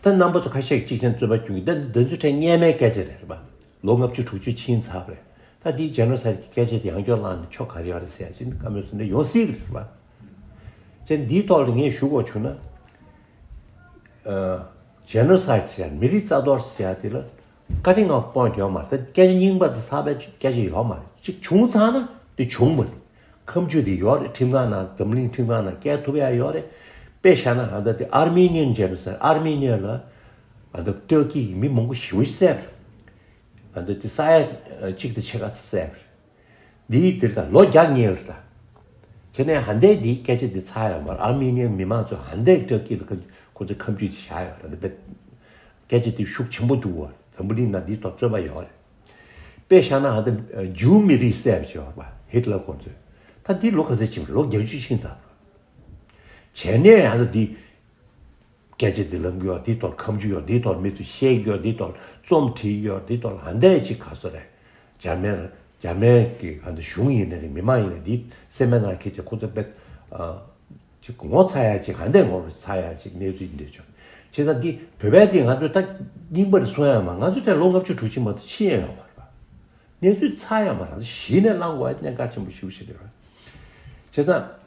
ད་རྣམ་པ་ཚོ་ཁ་ཤས་ཀྱིས་གཅིག་ཆེན་རྩོད་པ་སྐྱོན་གྱི་ད་འདི་ཚོ་ཕྲན་སྔོན་མའི་སྐད་ཆ་རེད་པ། ལོ་ལྔ་བཅུ་དྲུག་ཅུ་ཕྱིན་ཚར་བ་རེད། ད་འདིའི་genocide གི་སྐད་ཆ་དེ་ཡང་བསྐྱར་བླངས་ནས་ཆོ་ག་རེ་ཡོད་རེད་ཟེར་ཡ་ཅིག་བཀའ་མོལ་ཚོ་འདི་ཡོང་སྲིད་གི་རེད་པ། བྱས་འདིའི་ཐོག་ལ་ངས་ཞུ་དགོས་བྱུང་ན། ཨ། genocide ཟེར་ཡ་མི་རིགས་རྩ་གཏོར་ཟེར་ཡ་དེ་ལ་cutting off point ཡོད་མ་རེད། ད་སྐད་ཆ་རྙིང་པ་དང་གསར་པའི་སྐད་ཆ་ཡོད་མ་རེད། གཅིག་བྱུང་ཚར་ན་དེ་བྱུང་བ་རེད། ཁ་མཆུ་དེ་ཡོད་རེད། ཁྲིམས་ཁང་ནང་འཛམ་གླིང་ཁྲིམས་ཁང་ནང་བསྐྱལ་ཐུབ་ཡ་ཡོད་རེད། དཔེ་བཞག་ན་ཨ་ད་དེ་Armenian genocide ཨར་མི་ནི་ཡ་ལ་ཨ་ད་ཏུར་ཀི་གི་མི་མང་པོ་ཞེ་པོ་ཅིག་བསད་པ་རེད། ཨ་ད་དེ་ས་ཡ་གཅིག་དང་ཕྱེད་ཀ་ཙམ་བསད་པ་རེད། འདིའི་འདིར་ད་ལོ་བརྒྱ་ཉེ་བར་ད། བྱས་ནས་ཧན་ཏེ་འདིའི་སྐད་ཆ་འདི་ཚར་ཡོད་མ་རེད། ཨར་མི་ནི་ཡ་མི་མང་ཚོས་ཧན་ཏེ་ཏུར་ཀི་ལ་ཁོ་ཁོ་ཚོའི་ཁ་མཆུ་དེ་བཞག་ཡོད་རེད། འདི་སྐད་ཆ་འདི་ཤུགས་ཆེན་པོ་འདུག་བ། འཛམ་བུ་གླིང་ནང་འདིའི་ཐོག་རྩོད་པ་ཡོད་རེད། དཔེ་བཞག་ན་ཧ་ད་ཇུའུ་མི་རིགས་བསད་པ་བྱས་པ་ཧིཊ་ལར་ཁོང་ཚོས། ད་འདི་ལོ་ག་ཚོད་ཕྱིན་པ་རེད། ལོ་བརྒྱད་ཅུ་ཕྱིན་ཚར་བ། བྱས་ནས་ཧ་ད་འདི་སྐད་ཆ་འདི་ལབ་གི་ཡོད། འདིའི་ཐོག་ཁ་མཆུ་ཡོད། འདིའི་ཐོག་མི་ཚོས་བཤད་གི་ཡོད། འདིའི་ཐོག་རྩོམ་བྲིས་གི་ཡོད། འདིའི་ཐོག་ཧ་ད་ཅིག་ག་ཚོད་རེད། འཇར་མན་འཇར་མན་གི་ཧ་ད་གཞུང་ཡིན་ན་རེད། མི་མང་ཡིན་ན་འདི་སེམས་པའི་ནང་ཁྱེད་ཅག་ཁོ་ཚོ་དཔེ་ཨ། ཅིག་ངོ་ཚ་ཡ་ཅིག་ཧ་འདས་ངོ་ཚ་ཡ་ཅིག་གནས་ཚུལ་འདི་ཆོག་བྱས་ཙང་འདི་བོད་པའི་འདི་ང་ཚོས་ད་རྙིང་པ་རེད་གསུང་ཡ་མ། ང་ཚོ་དེ་ལོ་ལྔ་བཅུ་དྲུག་ཅུ་མ་གཏོགས་ཕྱིན་ཡ་ཡོད་མ་རེད་པ། གནས་ཚུལ་ཚ་ཡ་མ་རེད། གཞི་ནས་བླང་དགོས་ཡ་གནད་འགག་ཆེན་པོ་ཞེ་པོ་ཞིག་རེད་པ། བྱས་ཙང་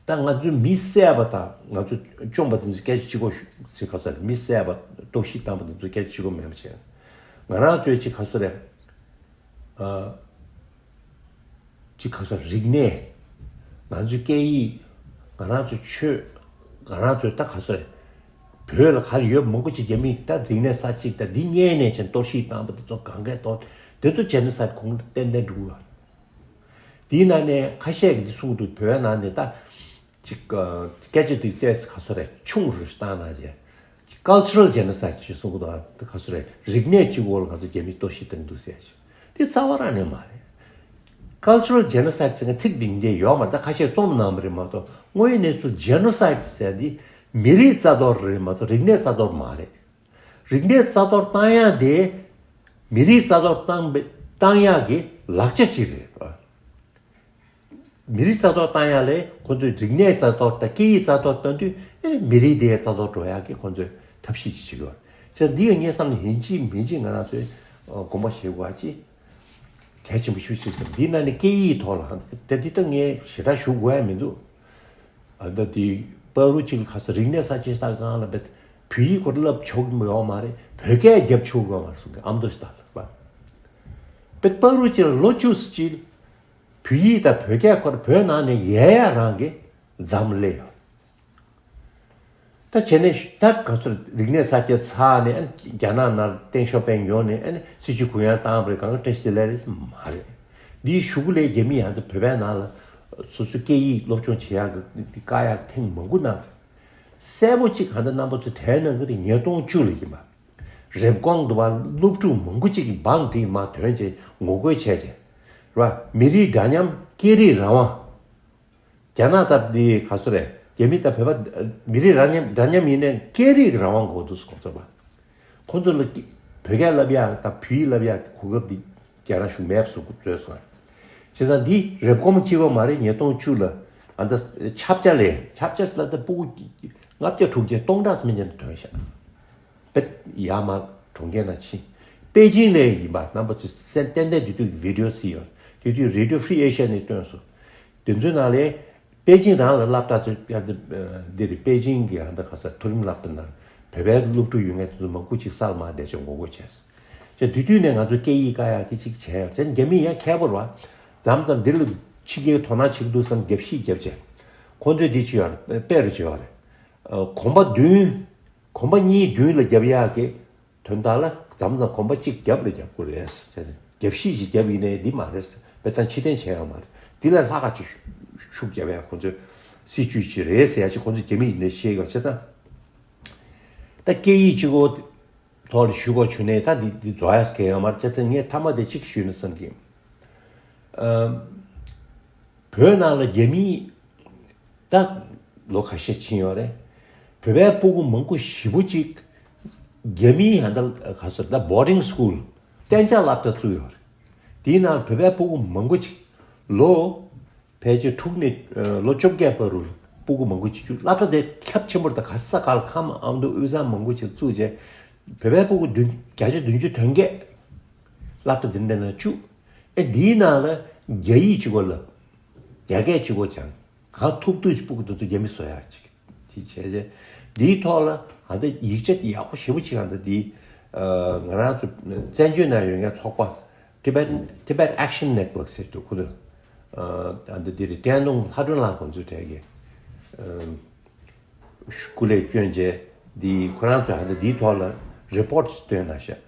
ད་ང་ཚོས་མི་བསད་པ་དང་ང་ཚོ་བཅོམ་པ་དེ་ཚོ་སྐད་ཆ་གཅིག་པོ་ཞིག་ག་ཚོད་རེད། མི་བསད་པ་གཏོར་བཤིག་བཏང་པ་དེ་ཚོ་སྐད་ཆ་གཅིག་པོ་མེད་པ་བྱས། ང་རང་ཚོའི་ཅིག་ག་ཚོད་རེད། ཨ། ཅིག་ག་ཚོད་རིག་གནས། ང་ཚོའི་སྐད་ཡིག་ང་རང་ཚོའི་ཆོས། ང་རང་ཚོའི་ད་ག་ཚོད་རེད། བོད་ལ་ག་རེ་ཡོད་མང་པོ་ཅིག་རྒྱ་མིས་ད་རིག་གནས་ས་ཅིག་ད་འདི་རྙེད་ནས་ཅན་གཏོར་བཤིག་བཏང་པ་དེ་ཚོ་གང་གས་གཏོར། དེ་ཚོ་genocide ཁོངས་ཏན་ཏན་འགྲོ་གི་ཡོད་རེད། དེའི་ནང་ནས་ཁ་ཤས་ཀྱིས་འདི་གསུངས་འདུག་བོད་ནང་ནས་ད་ཅིག་སྐད་ཆ་དེ་བལྟས་ག་ཚོད་རེད། ཆུང་རུ་བཏང་ན་ཅེ། Cultural genocide ཅེས་གསུང་གི་འདུག་ཨ། དེ་ག་ཚོད་རེད། རིག་གནས་གཅིག་པོ་ལ་ང་ཚོ་རྒྱ་མིས་གཏོར་བཤིག་བཏང་འདུག་ཟེར་ཞིག་དེ་རྩ་བ་རང་ནས་མ་རེད། Cultural genocide ཟེར་མཁན་ཚིག་འདི་འདི་ཡོད་མ་རེད། ད་ཁ་ཤས་རྩོམ་གནང་བ་རེད་མ་གཏོགས། དངོས་ཡོད་གནས་ཚུལ་genocide ཟེར་འདི་མི་རིགས་རྩ་གཏོར་རེད་མ་གཏོགས་རིག་གནས་རྩ་གཏོར་མ་རེད། རིག་གནས་རྩ་གཏོར་བཏང་ཡག་དེ་མི་རིགས་རྩ་གཏོར་བཏང་བཏང་ཡག་གི་ལག་ཆ་ཅིག་རེད། མི་རིགས་རྩ་གཏོར་བཏང་ཡག་ལས་ཁོ་ཚོའི་རིག་གནས་རྩ་གཏོར་དང་སྐད་ཡིག་རྩ་གཏོར་བཏང་དུས་ཨེ་མི་རིགས་དེ་རྩ་གཏོར་འགྲོ་ཡག་གི་ཁོ་ཚོས་ཐབས་ཤེས་ཅིག་བྱེད་དགོས། བྱས་ཙང་འདི་ཡང་ངས་བསམ་ན་ཡིན་གཅིག་མིན་གཅིག་ང་རང་ཚོས་དགོངས་པ་བཞེས་དགོས་པ་ཅིག་གལ་ཆེན་པོ་ཞེ་པོ་ཅིག་བསམ། འདི་ན་ནི་སྐད་ཡིག་ཐོག་ལ་ད་འདི་ལྟ་ངས་ཞེ་དྲག་ཞུ་དགོས་ཡ་མི་འདུག་ཨ་ད་འདི་བར་རུ་གཅིག་ལ་ཁ་སང་རིག་གནས་གསར་བརྗེ་གསར་ཁང་ལ་བོད་ཡིག་སྐོར་བསླབ་ཆོག་གི་ཡོད་མ་རེད། བོད་སྐད་རྒྱབ་ཆོག་གི་ཡོད་མ་རེད་གསུང་གི་ཨ་མདོ་ཞིག་ད་ལ་བ། བོད་བར་རུ་གཅིག་ལ་ལོ་བཅུ་གཅིག་བོད་ཡིག་དང་བོད་སྐད་སྐོར་བོད་ནང་ནས་ཡལ་ཡ་རང་གི་འཛམ་སླེབས་ཡོད། ད་བྱས་ནས་ད་ག་ཚོད་རིག་གནས་གསར་བརྗེ་ཚར་ནས་ཨ་རྒྱ་ནག་ནང་ཏེང་ཞའོ་ཕིང་ཡོང་ནས་ཨ་ནི་སྲིད་ཇུས་གུ་ཡངས་བཏང་བ་རེད། གང་ག་བཀྲ་ཤིས་བདེ་ལེགས་རེད་མ་རེད། འདིའི་གཞུག་གུ་ལས་རྒྱ་མི་ཡང་ད་བོད་པའི་ནང་ལ་སོ་སོའི་སྐད་ཡིག་སློབ་སྦྱོང་བྱེད་ཡག་གི་འདི་བཀག་ཡག་གི་ཐེངས་མང་པོ་གནང་རེད། གསལ་པོ་གཅིག་གང་ལྟར་རྣམ་པ་ཚོ་དྲན་གནང་གི་རེད། ཉིས་སྟོང་བཅུ་ལ་ཡིན་པ། རེབ་གོང་དུ་བ་སློབ་ཕྲུག་མང་པོ་གཅིག་གིས་འབངས་བསྒྲིགས་མ་ཐོན་བྱས་ངོ་རྒོལ་བྱས་བྱས། ར་མི་རིགས་འདྲ་མཉམ་སྐད་རིགས་རང་དབང་། རྒྱ་ནག་སྟབས་འདི་ག་སུ་རེད། རྒྱ་མི་དང་བོད་པ་མི་རིགས་རང་མཉམ་འདྲ་མཉམ་ཡིན་ནའི་སྐད་རིགས་རང་དབང་དགོས་འདུག་ཁོང་ཚོ་པ། ཁོང་ཚོ་ལ་བོད་སྐད་བསླབ་ཡག་དང་བོད་ཡིག་བསླབ་ཡག་གི་གོ་སྐབས་འདི་རྒྱ་ནག་གཞུང་མེད་པ་བཟོ་དགོས་བཟོས་སོང་། བྱས་ཙང་འདི་རེབ་གོང་གཅིག་པོ་མ་རེད། ཉིས་སྟོང་བཅུ་ལ་ཨ་ད་ཆབ་ཆ་ལས་ཆབ་ཆ་ལ་ད་སྤུ་གུ་ལྔ་བརྒྱ་དྲུག་བརྒྱ་སྟོང་ཕྲག་ཙམ་ཅན་དུ་ཐོན་ཤག་བེད་ཡ་མ་གྲོང་ཁྱེར་ན་ཕྱིན། པེ་ཅིང་ལས་ཡིན་པ་རྣམ་པ་ཚོས་གསན་ཏན་ཏན་དེ་དུས་ཀྱི་བི་ཌི་ཡོ་གཟིགས་ཡོད། དེ་དུས་Radio Free Asia ནས་བཏོན་སོང་། དེ་ཚོའི་ནང་ལས་པེ་ཅིང་རང་ལ་སློབ་གྲྭ་ཚོ་ཡ་འདི་རེད། པེ་ཅིང་གི་ཧ་འདི་ག་ས་མཐོ་རིམ་སློབ་གྲྭ་ནང་བོད་པའི་སློབ་ཕྲུག་ཡོད་མཁན་དེ་ཚོ་མང་པོ་ཅིག་གསར་མ་བསྡད་བྱས་ངོ་རྒོལ་བྱས། ཅེས་དུས་དུས་ནས་ང་ཚོ་སྐད་ཡིག་བཀག་ཡག་གི་ཅིག་བྱས་ཡོད་ཙང་རྒྱ་མི་ཡང་ཁྱད་པར་བ། མཚམས་མཚམས་འདི་ལ་ཕྱི་རྒྱལ་དོ་སྣང་བྱེད་ཀྱི་འདུག་བསམ་རྒྱབ་བཤིག་རྒྱབ་བྱས། ཁོང་ཚོས་འདི་བྱས་ཡོད་རེད། དཔེ་རུ་བྱས་ཡོད་རེད། གོམ་པ་བདུན། གོམ་པ་གཉིས་མདུན་ལ་རྒྱབ་ཡག་གི་དོན་དག་ལ་མཚམས་མཚམས་གོམ་པ་གཅིག་རྒྱབ་ལ་རྒྱབ་དགོས་རེད། རྒྱབ་བཤིག་ཅིག་རྒྱབ་ཡིན་ནའི་འདི་མ་རེད། དཔེ་ཐང་ཕྱིར་འཐེན་བྱས་ཡོད་མ་རེད། འདི་ལས་ལྷག་ག་ཅིག་ཤུགས་རྒྱབ་ཡག་ཁོང་ཚོའི་སྲིད་ཇུས་ཅིག་རེད་ཟེར་ཡག་ཅིག་ཁོང་ཚོས་རྒྱ་མི་ཡིན་ནའི་ཤེས་ཡོད། བྱས་ཙང་ད་སྐད་ཡིག་གཅིག་པོ་ཐོག་ལ་ཞུ་དགོས་བྱུང་ནའི་ད་འདི་འདི་རྫོགས་ཡག་གི་ཡོད་མ་རེད། བྱས་ཙང་ངས་མཐའ་མ་དེ་གཅིག་ཞུས་ན་བསམ་གི། ཨམ། བོད་ནང་ལ་རྒྱ་མིས་ད་ལོ་ཁ་ཤས་ཕྱིན་ཡོད་རེད། བོད་པའི་སྤུ་གུ་མང་པོ་ཞེ་པོ་ཅིག་རྒྱ་མིའི་ཧ་ད་ག་ཚོད་ད་boarding school གཏན་འཇགས་སློབ་གྲྭ་བཙུགས་ཡོད་རེད། དེའི་ནང་བོད་པའི་སྤུ་གུ་མང་པོ་ཅིག་ལོ་ཕལ་ཆེར་དྲུག་ནས་ལོ་བཅོ་བརྒྱད་བར་དུ་སྤུ་གུ་མང་པོ་ཅིག་བཅུག་སློབ་གྲྭ་དེ་ཁྱབ་ཆེན་པོར་ད་ག་ས་ག་ལ་ཁམས་ཨ་མདོ་དབུས་གཙང་མང་པོ་ཅིག་བཙུགས་རྗེས་བོད་པའི་སྤུ་གུ་བདུན་བརྒྱ་ཆ་བདུན་ཅུ་དོན་བརྒྱད་སློབ་གྲྭ་འདི་འདྲ་ནང་བཅུག་ཨེ་འདིའི་ནང་ལ་རྒྱ་ཡིག་གཅིག་པོ་ལ་རྒྱ་སྐད་གཅིག་པོ་སྦྱང་། གང་ཐུབ་ཐུབ་ཅིག་སྤུ་གུ་དེ་ཚོ་རྒྱ་མི་བཟོ་ཡག་ཅིག་ཅིག་བྱས་རྗེས་འདིའི་ཐོག་ལ་ཨ་ད་ཡིག་ཆ་ཡག་པོ་ཞེ་པོ་ཅིག་ཨ་ད་འདི་ང་རང་ཚོ་བཙན་བྱོལ་ནང་ཡོད་མཁན་ཚོགས་པ་Tibet Tibet Action Network ཟེར་འདུག་ཁོ་ཚོ་ཨ་ད་འདི་རེད། བཀྲས་མཐོང་ལྷ་སྒྲོན་ལགས་ཁོང་ཚོའི་གྲས་ཀྱི་སྐུ་ལས་བསྐྱོན་རྗེས་འདི་ཁོ་རང་ཚོས་ཧ་ད་འདིའི་ཐོག་ལ་report བཏོན་གནང་ཤག་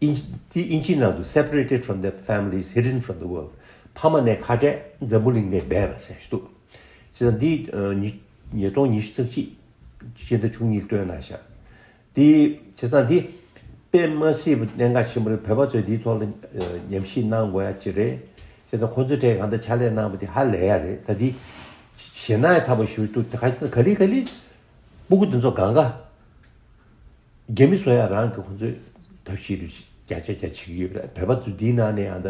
ཨིན་ཇི་འདི་ཨིན་ཇི་ནང་དུ་Separated from their families, hidden from the world. ཕ་མ་ནས་ཁ་བྲལ་འཛམ་བུ་གླིང་ནས་སྦས་པ་ཟེར་ཞིག་འདུག་བྱས་ཙང་འདི་ཉིས་ཉིས་སྟོང་ཉི་ཤུ་རྩ་གཅིག་སྤྱི་ཟླ་བཅུ་གཉིས་བཏོན་གནང་ཤག་འདི་བྱས་ཙང་འདི་དཔེ་མ་སྲིད་པ་གནད་འགག་ཆེན་པོ་རེད། བོད་པ་ཚོས་འདིའི་ཐོག་ལ་ཉམས་ཞིབ་གནང་དགོས་ཡ་ཅིག་རེད། བྱས་ཙང་ཁོང་ཚོའི་གྲས་གང་ལྟར་ཕྱག་ལས་གནང་བ་འདི་ཧ་ལས་ཡ་རེད། ད་འདི་ཞེད་སྣང་ཡ་ཚ་པོ་ཞིག་འདུག་ད་ག་ཞིག་ན་ག་ལེ་ག་ལེ་སྤུ་གུ་འདི་ཚོ་གང་ག་རྒྱ་མི་བཟོ་ཡ་རང་གི་ཁོང་ཚོས་ཐབས་ཤེས་རུ་བརྒྱ་ཆ་བརྒྱ་བྱེད་ཀྱི་ཡོད་པ་རེད། བོད་པ་ཚོ་འདིའི་ནང་ནས་ཨ་ད་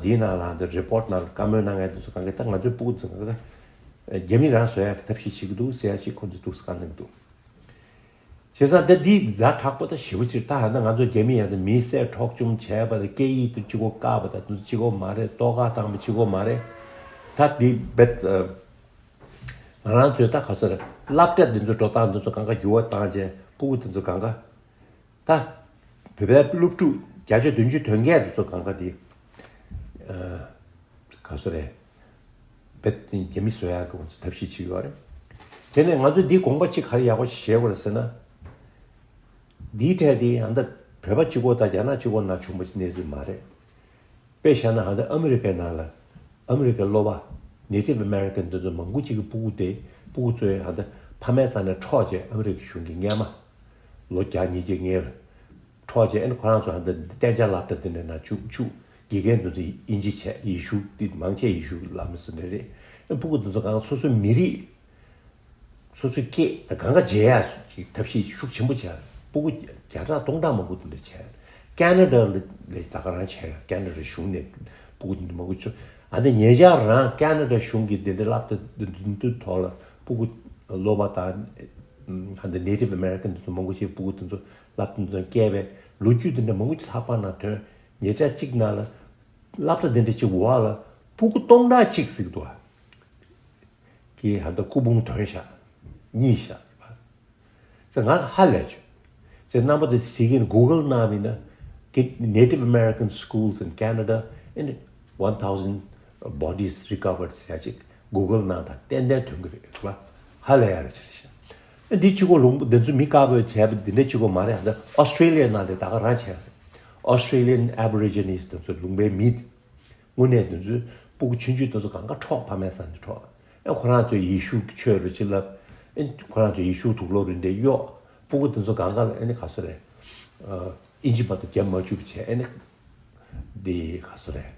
འདིའི་ནང་ལ་ཨ་ད་report་ནང་ལ་བཀའ་མོལ་གནང་མཁན་དེ་ཚོ་གང་ག་ད་ང་ཚོའི་སྤུ་གུ་ཚོ་གང་ག་རྒྱ་མི་རང་བཟོ་ཡ་གི་ཐབས་ཤེས་བྱེད་ཀྱི་འདུག་ཟེར་ཡ་ཅིག་ཁོང་ཚོས་འདུག་སེ་བཀའ་གནང་གི་འདུག་བྱས་ཙང་ད་འདི་ཛ་དྲག་པོ་ད་ཞེ་པོ་ཅིག་ད་ཧ་ད་ང་ཚོ་རྒྱ་མི་ཡ་ད་མི་བསད་འཕྲོག་བཅོམ་བྱས་པ་ད་སྐད་ཡིག་ད་གཅིག་པོ་བཀག་པ་ད་དེ་ཚོ་གཅིག་པོ་མ་རེད། ལྟོ་ག་བཏང་པ་གཅིག་པོ་མ་རེད། ད་འདི་རྦད་ང་རང་ཚོས་ད་ག་ཚོད་རེད། སློབ་གྲྭ་འདི་ཚོ་འགྲོ་སྟངས་འདི་ཚོ་གང་ག་འགྱུར་བ་བཏང་རྗེས་སྤུ་གུ་འདི་ཚོ་གང་ག་ད་བོད་པའི་སློབ་ཕྲུག་བརྒྱ་ཆ་བདུན་ཅུ་དོན་བརྒྱད་འདི་ཚོ་གང་ག་འདི་ག་ཚོད་རེད། རྦད་དེ་རྒྱ་མི་བཟོ་ཡག་གི་ང་ཚོ་ཐབས་ཤེས་བྱེད་ཀྱི་ཡོད་རེད། དེ་ནས་ང་ཚོས་འདི་དགོངས་པ་གཅིག་ག་རེ་ཡག་པོ་ཞིག་བཞེས་དགོས་རེད་ཟེར་ན། འདིའི་གྲས་དེ་ཡང་ད་བོད་པ་གཅིག་པོ་དང་རྒྱ་ནག་གཅིག་པོ་ནང་བྱུང་བ་གནས་ཚུལ་མ་རེད། དཔེ་བཞག་ན་ཧ་ད་ཨ་མི་རི་ཀའི་ནང་ལ་ཨ་མི་རི་ཀའི་གློ་བ་Native American་འདི་ཚོ་མང་པོ་གཅིག་གི་སྤུ་གུ་དེ་སྤུ་གུ་ཚོའི་ཧ་ད་ཕ་མའི་རྩ་ནས་འཕྲོག་བྱས་ཨ་མི་རི་ཀའི་གཞུང་གིས་སྔས་མ་ལོ་བརྒྱ་ཉིས་བརྒྱ་སྔོན་ལ་འཕྲོག་བྱས་ཨ་ནི་ཁོ་རང་ཚོ་ཧ་ད་གཏན་འཇགས་སློབ་གྲྭ་འདི་འདྲའི་ནང་བཅུག་བཅུག་དགེ་རྒན་དེ་ཚོ་དབྱིན་ཇི་བྱས། ཡེ་ཤུ་དེ་མང་ཆེ་ཡེ་ཤུ་བླ་མ་ཟེར་ནི་རེད། ཕྲུ་གུ་དེ་ཚོ་གང་སོ་སོའི་མི་རིགས། སོ་སོའི་སྐད་དང་གང་ག་བརྗེ་ཡ་ཅིག་ཐབས་ཤེས་ཤུགས་ཆེན་པོ་བྱས། ཕྲུ་གུ་བརྒྱ་ཕྲག་སྟོང་ཕྲག་མང་པོ་དེ་འདྲ་བྱས། ཀ་ན་ཌ་ལ་ལས་ད་ག་རང་བྱས་ཡ། ཀ་ན་ཌ་གཞུང་ནས་ཕྲུ་གུ་དེ་འདྲ་མང་པོ་བྱུང་། ཨ་ནི་ཉེ་ཆར་རང་ཀ་ན་ཌ་གཞུང་གིས་དེ་འདྲ་སློབ་གྲྭ་འདི་འདི་ཐོག་ལ་ཕྲུ་གུ་སློབ་པ་དང་། ཨ་ནི་Native American་དེ་ཚོ་མང་པོ་ཞིག་ཕྲུ་གུ་དེ་ཚོ་སློབ་གྲྭ་འདི་ཚོ་བསྐྱལ་བས་ལོ་རྒྱུས་དེ་འདྲ་མང་པོ་ཞིག་ཚགས་པར་ནང་ཐོན། ཉེ་ཆར་གཅིག་ནང་ལ་སློབ་གྲྭ་དེ་འདྲ་གཅིག་འོག་ལ་ཕྲུ་གུ་སྟོང་ཕྲག་གཅིག་ཟིག་འདུག་ག་གི་ཧ་ད་སྐུ་ཕུང་ཐོན་ཤག་གཉིད་ཤག་ཟེར་ང་ཧ་ལས་བྱུང་། ཟེར་རྣམ་པ་དེ་ཟེར་གིན་Google་གནང་བ་ཡིན་ན། Get Native American schools in Canada and one thousand bodies recovered ཟེར་ཡ་ཅིག་Google་གནང་དང་ཏན་ཏན་ཐོན་གི་རེད་བ། ཧ་ལས་ཡ་རེད་ཆེ་རེད་ཤག་འདི་གཅིག་པོ་ལུང་པ་འདི་ཚོ་མི་དཀར་པོས་བྱས་པ་འདི་འདྲ་གཅིག་པོ་མ་རེད། ད་ཨོ་སི་ཀྲེ་ལི་ཡའི་ནང་དེ་ད་ག་རང་བྱས་ཡ་རེད། Australian Aborigines་དེ་ཚོ་ལུང་པའི་མི། དངོས་གནས་དེ་ཚོའི་ཕྲུ་གུ་ཆུང་ཆུང་དེ་ཚོ་གང་ག་འཕྲོག་ཕ་མའི་རྩ་ནས་འཕྲོག་ཨེ་ཁོ་རང་ཚོས་ཡེ་ཤུ་གི་ཆོས་རེད་ཅེས་ལབ། ཨེ་ཁོ་རང་ཚོས་ཡེ་ཤུ་དུག་ལོག་རེད་འདྲ་གཡོག་ཕྲུ་གུ་དེ་ཚོ་གང་ག་ལ་ཨེ་ནི་ག་སོ་རེད། ཨ་ཨིན་ཇི་མ་གཏོགས་རྒྱབ་མ་བཅུག་པ་བྱས་ཨེ་ནི། འདི་ག་སོ་རེད།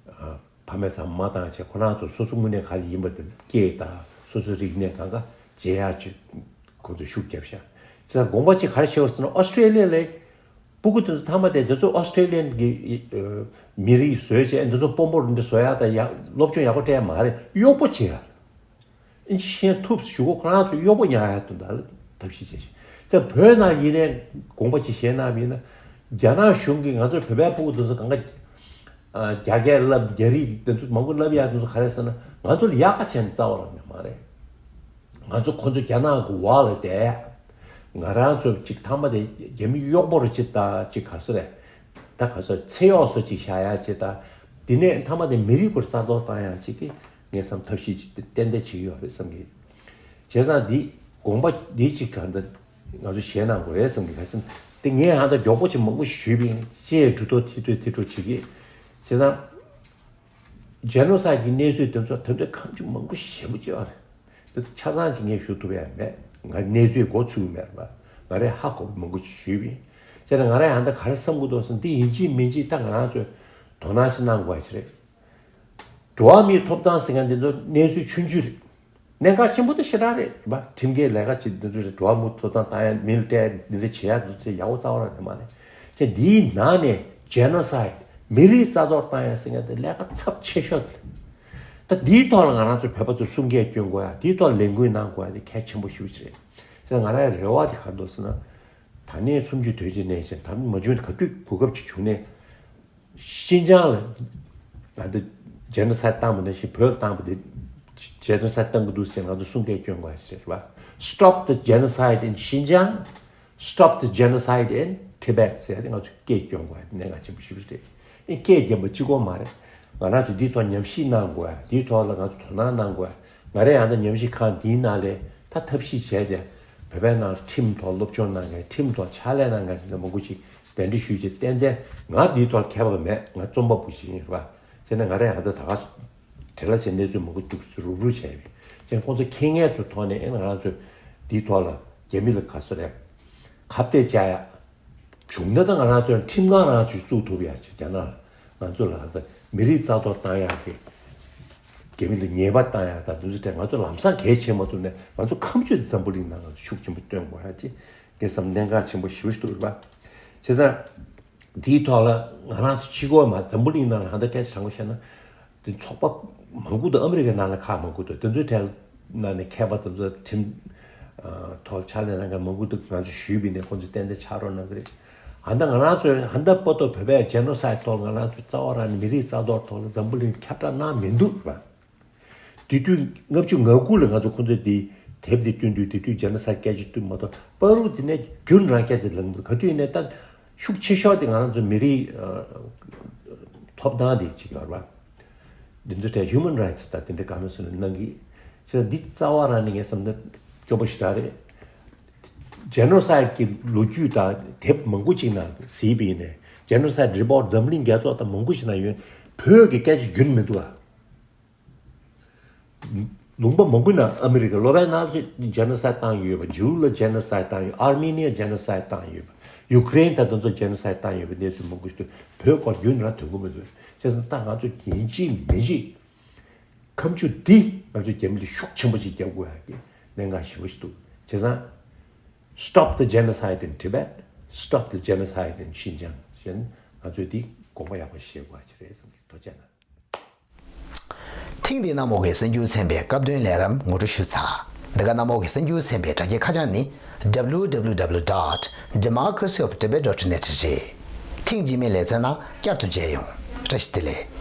ཨ་ཕ་མའི་རྩ་མ་བཏང་བྱས་ཁོ་རང་ཚོ་སོ་སོ་དངོས་གནས་ག་རེ་ཡིན་པ་དེ་སྐད་དང་སོ་སོའི་རིག་གནས་གང་ག་བརྗེད་ཡག་ཅིག་ཁོ་ཚོས་ཤུགས་བརྒྱབ་ཤག་ཅེས་དགོངས་པ་ཅིག་ག་རེ་བཞེས་པ་ཟེར་ན་ཨོ་སི་ཀྲེ་ལི་ཡ་ལ། ཕྲུ་གུ་དེ་ཚོ་ཐ་མ་དེ་དེ་ཚོ་ཨོ་སི་ཀྲེ་ལི་ཡན་གྱི་མི་རིགས་བཟོས་བྱས་འདི་ཚོ་དཔོན་པོ་འདི་བཟོ་ཡག་དང་ཡག་སློབ་སྦྱོང་ཡག་པོ་སྤྲད་ཡག་མ་རེད། གཡོག་པོ་བྱེད་ཡག་ཨིན་ཇི་ཤེས་ཐུབ་ཞུ་གོ་ཁོ་རང་ཚོ་གཡོག་པོ་ཉར་ཡག་དོན་དག་ལ་ཐབས་ཤེས་བྱས་ཤིང་། ད་བོད་ནང་ཡིན་ནའི་དགོངས་པ་ཅིག་བཞེས་གནང་བ་ཡིན་ན། རྒྱ་ནག་གཞུང་གིས་ང་ཚོའི་བོད་པའི་ཕྲུ་གུ་དེ་ཚོ་གང་ག་རྒྱ་སྐད་བསླབ་རྒྱ་རིགས་དེ་ཚོ་མང་པོ་བསླབ་ཡག་དེ་ཚོ་ག་རེ་ཟེར་ན་ང་ཚོ་ལ་ཡག་ག་བྱས་ནས་རྩ་བ་རང་ཉམས་མ་རེད། ང་ཚོ་ཁོ་ཚོ་རྒྱ་ནག་གི་འོག་ལ་བསྡད། ང་རང་ཚོ་ཅིག་ཐ་མ་དེ་རྒྱ་མི་གཡོག་པོ་རུ་ཅིག་ད་ཅིག་ག་ཚོད་རེད། ད་ག་ཚོད་ཚེ་གཡོག་བཟོ་ཅིག་བཞག་ཡག་ཅིག་ད། དེ་ནས་ཐ་མ་དེ་མི་རིགས་སྐོར་གསར་གཏོད་བཏང་ཡག་ཅིག་གི་ངས་བསམ་ཐབས་ཤེས་ཅིག་ཏན་ཏན་བྱེད་ཀྱི་ཡོད་རེད་བསམ་གི། བྱས་ཙང་འདི་དགོངས་པ་འདི་ཅིག་ག་འདི་ང་ཚོ་བཞེས་གནང་དགོས་རེད་བསམ་གི། ག་ཚོད་དེ་ངས་ཧ་ད་མགྱོགས་པོ་ཅིག་མང་པོ་ཞུས་པ་ཡིན། ཅེས་འགྲུ་ཐོ་ཐི་ཐོ་ཐི་ཐོ་བྱེད་ཀྱི། བྱས་ཙང་། ཇེ་ནོ་སའིད་ཀྱི་གནས་ཚུལ་དེ་ཚོ་དེ་ཚོ་ཁམས་ཆུ་མང་པོ་ཞེ་པོ་ཅིག་ཡོད་རེད། དེ་ཚོ་ཆ་ཚང་ཅིག་ངས་ཞུ་ཐུབ་ཡ་མེད། ང་གནས་ཚུལ་མགོ་ཚུགས་མེད་རེད་པ། ང་རས་ཧ་གོ་བ་མང་པོ་ཞིག་ཞུས་པ་ཡིན། བྱས་ན་ང་རས་ཡང་ད་ག་རེ་བསམ་གྱི་འདུག་ཟེར་ན་འདི་ཡིན་གཅིག་མིན་གཅིག་ད་ང་རང་ཚོས་དོ་སྣང་ཞིག་གནང་དགོས་ཡ་ཅིག་རེད། འགྲོ་བ་མིའི་ཐོབ་ཐང་ཟེར་མཁན་འདི་ཚོ་གནས་ཚུལ་ཆུང་ཆུང་རེད། གནད་འགག་ཆེན་པོ་དེ་ཞེ་དྲག་རེད་པ། ཁྲིམས་འགལ་ལས་ཀ་བྱེད་འདི་ཚོ་རེད། འགྲོ་བ་མིའི་ཐོབ་ཐང་བཏང་ཡ་མི་ལ་སྤྲད་འདི་འདྲ་བྱེད་ཡ་འདི་ཚོ་ཡག་པོ་རྩ་བ་རང་རེད་མ་རེད། ཅེས་འདིའི་ནང་ནས་ཇེ་ནོ་སའིད་མི་རིགས་རྩ་གཏོར་བཏང་ཡ་ཟེར་མཁན་དེ་ལས་ཀ་ཚབས་ཆེ་ཤོས་དེ་རེད། ད་འདིའི་ཐོག་ལ་ང་རང་ཚོ་བོད་པ་ཚོས་གསུང་སྐད་སྐྱོན་དགོས་ཡ། འདིའི་ཐོག་ལ་ལས་འགུལ་གནང་དགོས་ཡ་དེ་གལ་ཆེན་པོ་ཞེ་པོ་ཅིག་རེད། ཅེས་ང་རང་རེ་བ་དེ་ག་རེ་འདུག་ཟེར་ན། ད་ནས་གསུམ་བཅུ་དོན་གཅིག་ནས་བཞིན་ད་མ་བྱུང་ནས་ག་དུས་གོ་སྐབས་ཅིག་བྱུང་ནས། ཤིན་ཅང་ལ་ང་ཚོ་ཇེ་ནོ་སའིད་བཏང་བ་ནང་བཞིན་བོད་ལ་བཏང་བ་དེ་ཇེ་ནོ་སའིད་བཏང་གི་འདུག་ཟེར་ང་ཚོ་གསུང་སྐད་སྐྱོན་དགོས་ཟེར་བ། Stop the genocide in Xinjiang, stop the genocide in Tibet ཟེར་ཏེ་ང་ཚོ་སྐད་སྐྱོན་དགོས་གནད་འགག་ཆེན་པོ་ཞེ་པོ་རེད། ཨེ་སྐད་རྒྱབ་པ་གཅིག་པོ་མ་རེད། ང་རང་ཚོ་འདིའི་ཐོག་ཉམས་ཞིབ་གནང་དགོས། འདིའི་ཐོག་ལ་ང་ཚོ་དོ་སྣང་གནང་དགོས། ང་རའི་ཡང་ད་ཉམས་ཞིབ་ཁང་འདིའི་ནང་ལས་ད་ཐབས་ཤེས་བྱས་རྗེས་བོད་པའི་ནང་ལ་ཁྲིམས་ཐོག་སློབ་སྦྱོང་གནང་མཁན་ཁྲིམས་ཐོག་ཕྱག་ལས་གནང་མཁན་དེ་འདྲ་མང་པོ་ཅིག་གདན་འདྲེན་ཞུས་རྗེས་ཏན་ཏན་ང་འདིའི་ཐོག་མཁས་པ་མེད། ང་རྩོམ་པ་པོ་ཞིག་ཡིན་རེད་པ། བྱས་ན་ང་རའི་ཡང་ད་ད་ག་བྲེལ་བ་ཆེ་གནས་ཚུལ་མང་པོ་བཅུག་རུག་རུག་བྱས་ཡོད། བྱས་ན་ཁོང་ཚོ་མཁས་མཁན་ཚོའི་ཐོག་ནས་ཨེ་ང་རང་ཚོས་འདིའི་ཐོག་ལ་རྒྱ་མི་ལ་ག་ཚོད་རེད་ཁ་གཏད་བཅག་ཡ། བྱུང་ན་ད་ང་རང་ཚོས་ཁྲིམས་ཁང་རང་ཚོས་བཙུགས་ཐུབ་ཡ་ཅིག་རྒྱ་ནག་ང་ཚོ་ལ་ད་མི་རིགས་རྩ་གཏོར་བཏང་ཡ་གི་རྒྱ་མི་ལ་ཉེས་པ་བཏང་ཡ་ད་དེ་ཚོ་དེ་ང་ཚོ་ལམ་སང་གལ་ཆེ་མ་ཐུབ་ནས་ང་ཚོ་ཁམས་ཆུ་འཛམ་བུ་གླིང་ནང་ང་ཚོ་ཤུགས་ཆེན་པོ་སྟོན་དགོས་ཡ་ཅིག་ངས་བསམ་གནད་འགག་ཆེན་པོ་ཞེ་པོ་ཞིག་འདུག་རེད་པ། བྱས་ཙང་དེའི་ཐོག་ལ་ང་རང་ཚོ་གཅིག་པོ་མ་འཛམ་བུ་གླིང་ནང་ལ་ད་ལྟ་སྐད་ཆ་དྲང་པོ་བཤད་ན། དེ་ཚོགས་པ་མང་པོ་འདུག་ཨ་མི་རི་ཀའི་ནང་ལ་ཁག་མང་པོ་འདུག་དེ་ཚོའི་གྲས་ནང་ནས་མཁས་པ་དེ་ཚོ་ཁྲིམས་ཐོག་ཕྱག་ལས་གནང་མཁན་མང་པོ་འདུག་ང་ཚོ་ཞུས་པ་ཡིན་ནའི་ཁོང་ཚོས་ཏན་ཏན་ཕྱག་རོགས་གནང་གི་རེད། ཨ་ད་ང་རང་ཚོས་ཨ་ད་པོ་ཏོ་བོད་པའི་ཇེ་ནོ་སའིད་ཐོག་ང་རང་ཚོའི་རྩ་བ་རང་ནས་མི་རིགས་རྩ་གཏོར་ཐོག་ལ་འཛམ་བུ་གླིང་ཁྱབ་བསྒྲགས་གནང་མི་འདུག་ར། དེ་དུས་ལྔ་བཅུ་ང་དགུ་ལ་ང་ཚོ་ཁོང་ཚོས་དེ་དེབ་དེ་བཏོན་དུས་དེ་དུས་ཇེ་ནོ་སའིད་སྐད་ཆ་བཏོན་མ་གཏོགས་པ་རུ་དེ་ནས་རྒྱུན་རང་སྐད་ཆ་ལངས་མི་འདུག་ག་དུས་ཡིན་ནའི་ད་ཤུགས་ཆེ་ཤོས་དེ་ང་རང་ཚོ་མི་རིགས་ཐོབ་ཐང་དེ་ཅིག་ཡོད་རེད་པ། འདི་ཚོ་གྲས་ཧིའུ་མན་རའིཊ་ད་དེ་འདྲ་ག་མེད་སོང་ནས་གནང་གི། ཅེས་འདི་རྩ་བ་རང་ནས་ངས་བསམ་ན་སྐྱོ་པོ་ཞེ་དྲག་རེད། ཇེ་ནོ་སའིཌ་ཀྱི་ལོ་རྒྱུས་དང་དེབ་མང་པོ་ཅིག་ནང་གཟིགས་པ་ཡིན་ནའི་ཇེ་ནོ་སའིཌ་རི་པོར་ཊི་འཛམ་གླིང་རྒྱལ་ཚོགས་དང་མང་པོ་ཞིག་ནང་ཡོད། བོད་ཀྱི་སྐད་ཆ་རྒྱུན་མི་འདུག་ཨ། ལུང་པ་མང་པོའི་ནང་ཨ་མི་རི་ཀ་ལོ་པའི་ནང་ལ་ཇེ་ནོ་སའིཌ་བཏང་ཡོད་པ། ཇུའུ་ལ་ཇེ་ནོ་སའིཌ་བཏང་ཡོད། ཨར་མི་ནི་ཡ་ཇེ་ནོ་སའིཌ་བཏང་ཡོད་པ། ཡུ་ཀེ་རེན་ད་དུང་ཇེ་ནོ་སའིཌ་བཏང་ཡོད་པ། གནས་ཚུལ་མང་པོ་ཞིག་འདུག་བོད་སྐོར་རྒྱུན་རང་དོན་གོ་མི་འདུག་བྱས་ཙང་ད་ང་ཚོ་ཡིན་གཅིག་མིན་གཅིག་ཁ་མཆུ་འདི་ང་ཚོ་རྒྱ་མི་ལ་ཤུགས་ཆེན་པོ་ཞིག་རྒྱབ་དགོས་ཡ་གི་གནད་འགག་ཞེ་པོ་ཞིག་འདུག་བྱས་ཙང་། Stop the genocide in Tibet, stop the genocide in Xinjiang ཞེས་ང་ཚོས་འདི་དགོངས་པ་ཡག་པོ་བཞེས་དགོས་པ་ཅིག་རེད་བསམ་གྱི། ཐུགས་རྗེ་གནང་། ཐེངས་འདིའི་གནམ་འོག་གི་གསར་འགྱུར་ཚན་པའི་སྐབས་དོན་ལས་རིམ་ངོ་སྤྲོད་ཞུས་ཚར། འདི་ག་གནམ་འོག་གི་གསར་འགྱུར་ཚན་པའི་དྲ་རྒྱའི་ཁ་བྱང་ནི། W W W dot democracy of tibet dot net རེད། ཐེངས་རྗེས་མའི་ལེ་ཚན་ནང་བསྐྱར་དུ་མཇལ་ཡོང་། བཀྲ་ཤིས་བདེ་ལེགས།